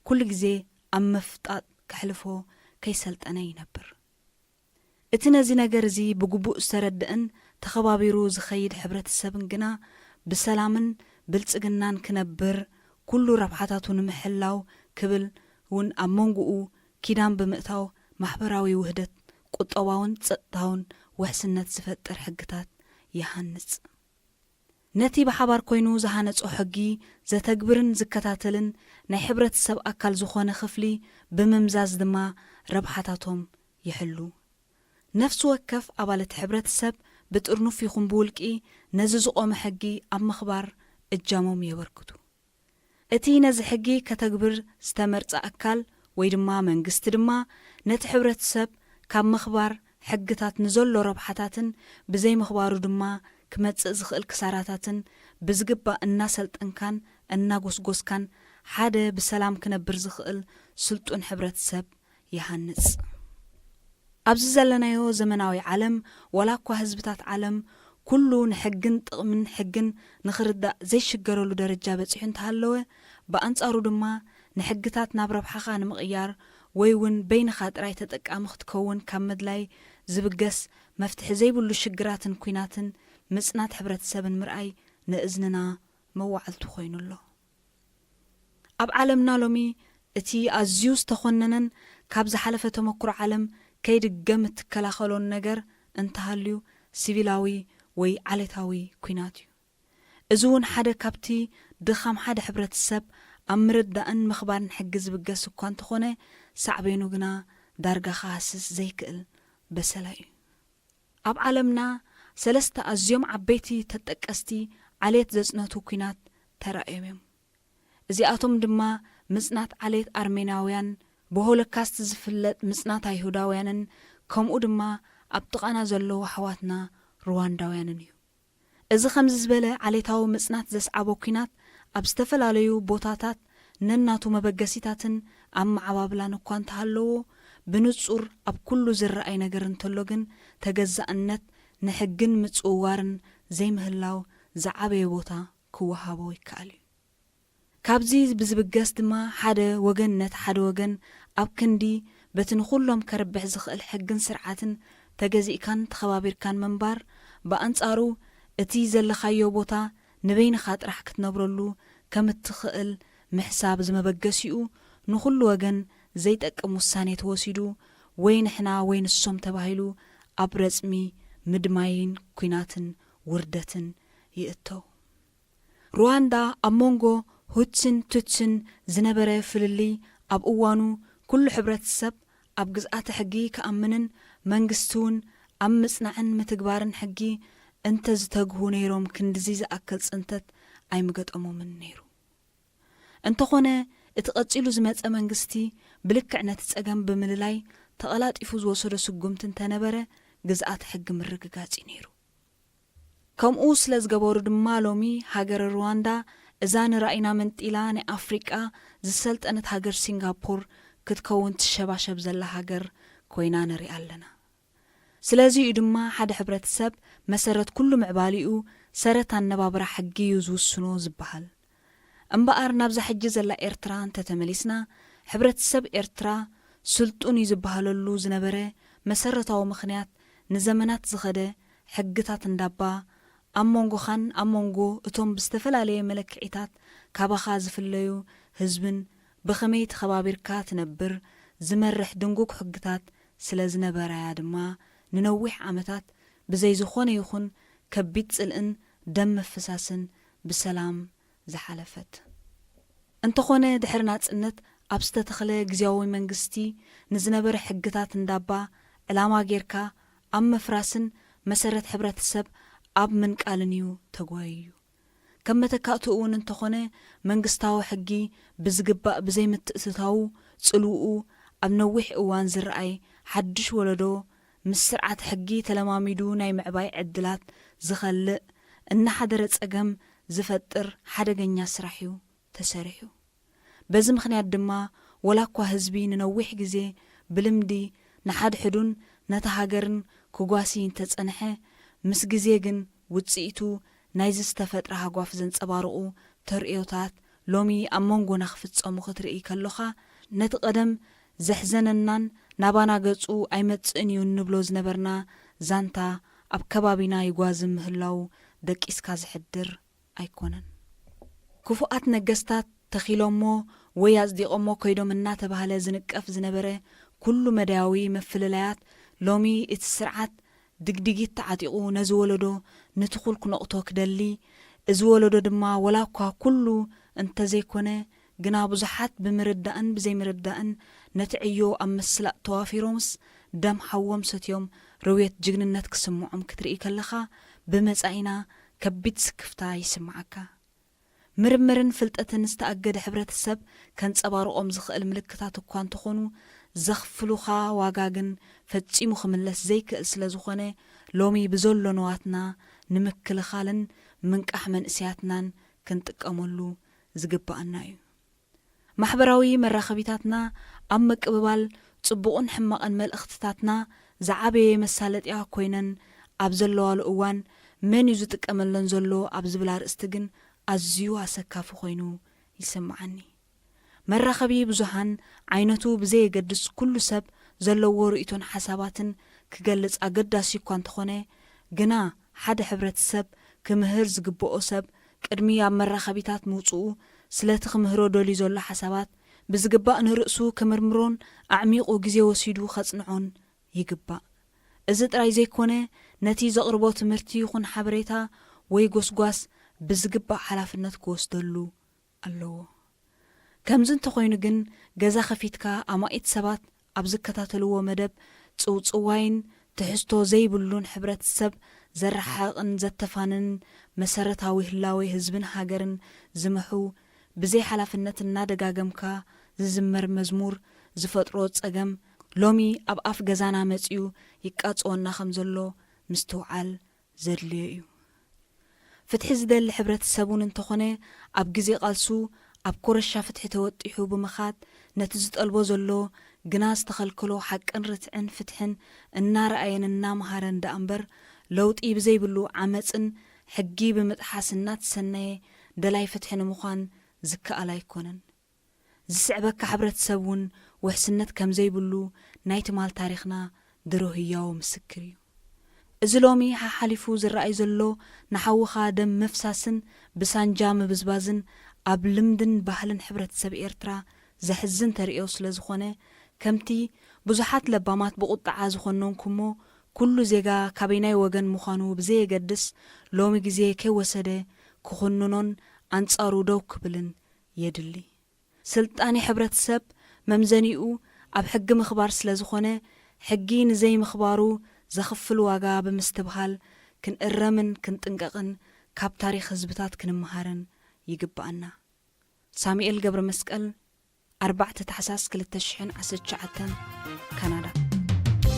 ኩሉ ግዜ ኣብ ምፍጣጥ ከሕልፎ ከይሰልጠነ ይነብር። እቲ ነዚ ነገር እዚ ብግቡእ ዝተረድእን ተኸባቢሩ ዝኸይድ ሕብረተሰብን ግና ብሰላምን ብልጽግናን ክነብር ኩሉ ረብሓታቱ ንምሕላው ክብል እውን ኣብ መንጎኡ ኪዳን ብምእታው ማሕበራዊ ውህደት ቁጠባውን ጸጥታውን ውሕስነት ዝፈጥር ሕግታት ይሃንጽ። ነቲ ብሓባር ኮይኑ ዝሃነጾ ሕጊ ዘተግብርን ዝከታተልን ናይ ሕብረተሰብ ኣካል ዝኾነ ክፍሊ ብምምዛዝ ድማ ረብሓታቶም ይሕሉ። ነፍሲ ወከፍ ኣባል እቲ ሕብረተሰብ ብጥርኑፍ ይኹን ብውልቂ ነዚ ዝቖመ ሕጊ ኣብ ምኽባር እጃሞም የበርክቱ። እቲ ነዚ ሕጊ ከተግብር ዝተመርጸ ኣካል ወይ ድማ መንግስቲ ድማ ነቲ ሕብረተሰብ ካብ ምኽባር ሕግታት ንዘሎ ረብሓታትን ብዘይምኽባሩ ድማ ክመጽእ ዝኽእል ክሳራታትን ብዝግባእ እናሰልጠንካን እናጎስጎስካን ሓደ ብሰላም ክነብር ዝኽእል ስልጡን ሕብረተሰብ ይሃንጽ። ኣብዚ ዘለናዮ ዘመናዊ ዓለም ዋላ እኳ ህዝብታት ዓለም ኩሉ ንሕግን ጥቕምን ሕግን ንኽርዳእ ዘይሽገረሉ ደረጃ በጺሑ እንተሃለወ፣ ብኣንጻሩ ድማ ንሕግታት ናብ ረብሓኻ ንምቕያር ወይ እውን በይንኻ ጥራይ ተጠቃሚ ክትከውን ካብ ምድላይ ዝብገስ መፍትሒ ዘይብሉ ሽግራትን ኲናትን ምጽናት ሕብረተሰብን ምርኣይ ንእዝንና መዋዕልቱ ኮይኑ ኣሎ። ኣብ ዓለምና ሎሚ እቲ ኣዝዩ ዝተኾነነን ካብ ዝሓለፈ ተመክሮ ዓለም ከይድገም እትከላኸሎን ነገር እንተሃልዩ ሲቪላዊ ወይ ዓሌታዊ ኲናት እዩ። እዚ እውን ሓደ ካብቲ ድኻም ሓደ ሕብረተሰብ ኣብ ምርዳእን ምኽባርን ሕጊ ዝብገስ እኳ እንተኾነ ሳዕቤኑ ግና ዳርጋ ክሃስስ ዘይክእል በሰላ እዩ። ኣብ ዓለምና ሰለስተ ኣዝዮም ዓበይቲ ተጠቀስቲ ዓሌት ዘጽነቱ ኲናት ተራእዮም እዮም። እዚኣቶም ድማ ምጽናት ዓሌት ኣርሜናውያን፣ ብሆሎካስት ዝፍለጥ ምጽናት ኣይሁዳውያንን ከምኡ ድማ ኣብ ጥቓና ዘለዉ ኣሕዋትና ሩዋንዳውያንን እዩ። እዚ ከምዚ ዝበለ ዓሌታዊ ምጽናት ዘስዓቦ ኲናት ኣብ ዝተፈላለዩ ቦታታት ነናቱ መበገሲታትን ኣመዓባብላን እኳ እንተሃለዎ፣ ብንጹር ኣብ ኩሉ ዝረኣይ ነገር እንተሎ ግን ተገዛእነት ንሕግን ምጽውዋርን ዘይምህላው ዝዓበየ ቦታ ክወሃቦ ይከኣል እዩ። ካብዚ ብዝብገስ ድማ ሓደ ወገን ነቲ ሓደ ወገን ኣብ ክንዲ በቲ ንኹሎም ከርብሕ ዝኽእል ሕግን ስርዓትን ተገዚእካን ተኸባቢርካን ምንባር፣ ብኣንጻሩ እቲ ዘለኻዮ ቦታ ንበይንኻ ጥራሕ ክትነብረሉ ከም እትኽእል ምሕሳብ ዝመበገሲኡ ንኹሉ ወገን ዘይጠቅም ውሳኔ ተወሲዱ ወይ ንሕና ወይ ንሶም ተባሂሉ ኣብ ረጽሚ ምድማይን ኲናትን ውርደትን ይእተው። ሩዋንዳ ኣብ መንጎ ሁትስን ቱትስን ዝነበረ ፍልልይ ኣብ እዋኑ ኩሉ ሕብረተሰብ ኣብ ግዝኣተ ሕጊ ክኣምንን መንግስቲ እውን ኣብ ምጽናዕን ምትግባርን ሕጊ እንተዝተግሁ ነይሮም ክንድዚ ዝኣክል ጽንተት ኣይምገጠሞምን ነይሩ። እንተኾነ እቲ ቀጺሉ ዝመጸ መንግስቲ ብልክዕ ነቲ ጸገም ብምልላይ ተቐላጢፉ ዝወሰዶ ስጉምቲ እንተነበረ ግዝኣተ ሕጊ ምርግጋጽ እዩ ነይሩ። ከምኡ ስለ ዝገበሩ ድማ ሎሚ ሃገረ ሩዋንዳ እዛ ንራኢና መንጢላ ናይ ኣፍሪቃ ዝሰልጠነት ሃገር ሲንጋፖር ክትከውን ትሸባሸብ ዘላ ሃገር ኮይና ንሪኣ ኣለና። ስለዚ እዩ ድማ ሓደ ሕብረተሰብ መሰረት ኩሉ ምዕባሊኡ ሰረት ኣነባብራ ሕጊ እዩ ዝውስኖ ዝበሃል። እምበኣር ናብዛ ሕጂ ዘላ ኤርትራ እንተተመሊስና፣ ሕብረተሰብ ኤርትራ ስልጡን እዩ ዝበሃለሉ ዝነበረ መሰረታዊ ምኽንያት ንዘመናት ዝኸደ ሕግታት እንዳባ ኣብ መንጎኻን ኣብ መንጎ እቶም ብዝተፈላለየ መለክዒታት ካባኻ ዝፍለዩ ህዝብን ብኸመይ ተኸባቢርካ ትነብር ዝመርሕ ድንጉግ ሕግታት ስለ ዝነበራያ ድማ ንነዊሕ ዓመታት ብዘይ ዝኾነ ይኹን ከቢድ ጽልእን ደም ምፍሳስን ብሰላም ዝሓለፈት። እንተኾነ ድሕሪ ናጽነት ኣብ ዝተተኽለ ግዝያዊ መንግስቲ ንዝነበረ ሕግታት እንዳባ ዕላማ ጌርካ ኣብ ምፍራስን መሰረት ሕብረተሰብ ኣብ ምንቃልን እዩ ተጓይዩ። ከም መተካእትኡ እውን እንተኾነ መንግስታዊ ሕጊ ብዝግባእ ብዘይምትእትታዉ ጽልውኡ ኣብ ነዊሕ እዋን ዝረኣይ ሓድሽ ወለዶ ምስ ስርዓት ሕጊ ተለማሚዱ ናይ ምዕባይ ዕድላት ዝኸልእ እናሓደረ ጸገም ዝፈጥር ሓደገኛ ስራሕ እዩ ተሰሪሑ። በዚ ምኽንያት ድማ ወላ እኳ ህዝቢ ንነዊሕ ግዜ ብልምዲ ንሓድሕዱን ነታ ሃገርን ክጓሲ እንተጸንሐ፣ ምስ ግዜ ግን ውጽኢቱ ናይዚ ዝተፈጥረ ሃጓፍ ዘንጸባርቑ ተርእዮታት ሎሚ ኣብ መንጎና ክፍጸሙ ክትርኢ ከሎኻ፣ ነቲ ቀደም ዘሕዘነናን ናባና ገጹ ኣይመጽእን እዩ እንብሎ ዝነበርና ዛንታ ኣብ ከባቢና ይጓዝም ምህላዉ ደቂስካ ዝሕድር ኣይኮነን። ክፉኣት ነገስታት ተኺሎሞ ወይ ኣጽዲቖሞ ከይዶም እናተባህለ ዝንቀፍ ዝነበረ ኩሉ መዳያዊ ምፍልላያት ሎሚ እቲ ስርዓት ድግዲጊት ተዓጢቑ ነዚ ወለዶ ንትኹል ክነቕቶ ክደሊ፣ እዚ ወለዶ ድማ ወላ እኳ ኩሉ እንተዘይኮነ ግና ብዙሓት ብምርዳእን ብዘይምርዳእን ነቲ ዕዮ ኣብ ምስላጥ ተዋፊሮምስ ደም ሓዎም ሰትዮም ርውየት ጅግንነት ክስምዖም ክትርኢ ከለኻ ብመጻኢና ከቢድ ስክፍታ ይስምዓካ። ምርምርን ፍልጠትን ዝተኣገደ ሕብረተሰብ ከንጸባርቖም ዝኽእል ምልክታት እኳ እንተኾኑ ዘኽፍሉኻ ዋጋ ግን ፈጺሙ ክምለስ ዘይክእል ስለ ዝኾነ ሎሚ ብዘሎ ንዋትና ንምክልኻልን ምንቃሕ መንእሰያትናን ክንጥቀመሉ ዝግባኣና እዩ። ማሕበራዊ መራኸቢታትና ኣብ ምቅብባል ጽቡቕን ሕማቕን መልእኽትታትና ዝዓበየ መሳለጥያ ኮይነን ኣብ ዘለዋሉ እዋን መን እዩ ዝጥቀመለን ዘሎ ኣብ ዝብል ኣርእስቲ ግን ኣዝዩ ኣሰካፊ ኮይኑ ይስምዓኒ። መራኸቢ ብዙሃን ዓይነቱ ብዘየገድስ ኩሉ ሰብ ዘለዎ ርእይቶን ሓሳባትን ክገልጽ ኣገዳሲ እኳ እንተኾነ ግና ሓደ ሕብረተሰብ ክምህር ዝግብኦ ሰብ ቅድሚ ኣብ መራኸቢታት ምውጽኡ ስለቲ ክምህሮ ደልዩ ዘሎ ሓሳባት ብዝግባእ ንርእሱ ክምርምሮን ኣዕሚቑ ግዜ ወሲዱ ከጽንዖን ይግባእ። እዚ ጥራይ ዘይኮነ ነቲ ዘቕርቦ ትምህርቲ ይኹን ሓበሬታ ወይ ጎስጓስ ብዝግባእ ሓላፍነት ክወስደሉ ኣለዎ። ከምዚ እንተኾይኑ ግን ገዛ ከፊትካ ኣማኢት ሰባት ኣብ ዝከታተልዎ መደብ ጽውጽዋይን ትሕዝቶ ዘይብሉን ሕብረተሰብ ዘረሓቕን ዘተፋንን መሰረታዊ ህላዌ ህዝብን ሃገርን ዝምሑ ብዘይ ሓላፍነት እናደጋገምካ ዝዝመር መዝሙር ዝፈጥሮ ጸገም ሎሚ ኣብ ኣፍ ገዛና መጺኡ ይቃጸወና ከም ዘሎ ምስትውዓል ዘድልዮ እዩ። ፍትሒ ዝደሊ ሕብረተሰብ እውን እንተኾነ ኣብ ግዜ ቃልሱ ኣብ ኮረሻ ፍትሒ ተወጢሑ ብምኻድ ነቲ ዝጠልቦ ዘሎ ግና ዝተኸልከሎ ሓቅን ርትዕን ፍትሕን እናረኣየን እናመሃረን ደኣ እምበር ለውጢ ብዘይብሉ ዓመፅን ሕጊ ብምጥሓስ እናተሰነየ ደላይ ፍትሒ ንምዃን ዝከኣል ኣይኮነን። ዝስዕበካ ሕብረተሰብ እውን ውሕስነት ከም ዘይብሉ ናይ ትማል ታሪኽና ድሮ ህያው ምስክር እዩ። እዚ ሎሚ ሓሓሊፉ ዝረኣይ ዘሎ ንሓውኻ ደም ምፍሳስን ብሳንጃ ምብዝባዝን ኣብ ልምድን ባህልን ሕብረተሰብ ኤርትራ ዘሕዝን ተርእዮ ስለ ዝኾነ ከምቲ ብዙሓት ለባማት ብቑጥዓ ዝኾነንኩሞ ኩሉ ዜጋ ካበይናይ ወገን ምዃኑ ብዘየገድስ ሎሚ ግዜ ከይወሰደ ክኹንኖን ኣንጻሩ ደው ክብልን የድሊ። ስልጣኔ ሕብረተሰብ መምዘኒኡ ኣብ ሕጊ ምኽባር ስለ ዝኾነ ሕጊ ንዘይምኽባሩ ዘኽፍል ዋጋ ብምስትብሃል ክንእረምን ክንጥንቀቕን ካብ ታሪኽ ህዝብታት ክንምሃርን ይግብኣና። ሳሙኤል ገብረ መስቀል፣ ኣርባዕተ ታሕሳስ ክልተ ሽሕን ዓሰርተ ትሽዓተን፣ ካናዳ።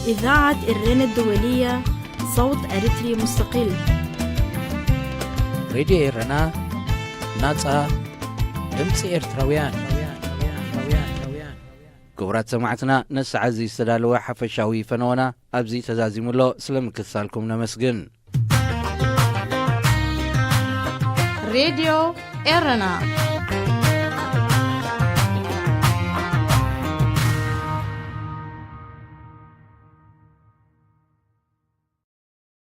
إذاعة إرنا الدولية، صوت أريتري مستقل. ሬድዮ ኤረና፣ ናጻ ድምጺ ኤርትራውያን። ክቡራት ሰማዕትና፣ ነሰዓዚ ዝተዳለወ ሓፈሻዊ ፈነወና ኣብዚ ተዛዚሙ ኣሎ። ስለ ምክትታልኩም ነመስግን። ሬድዮ ኤረና።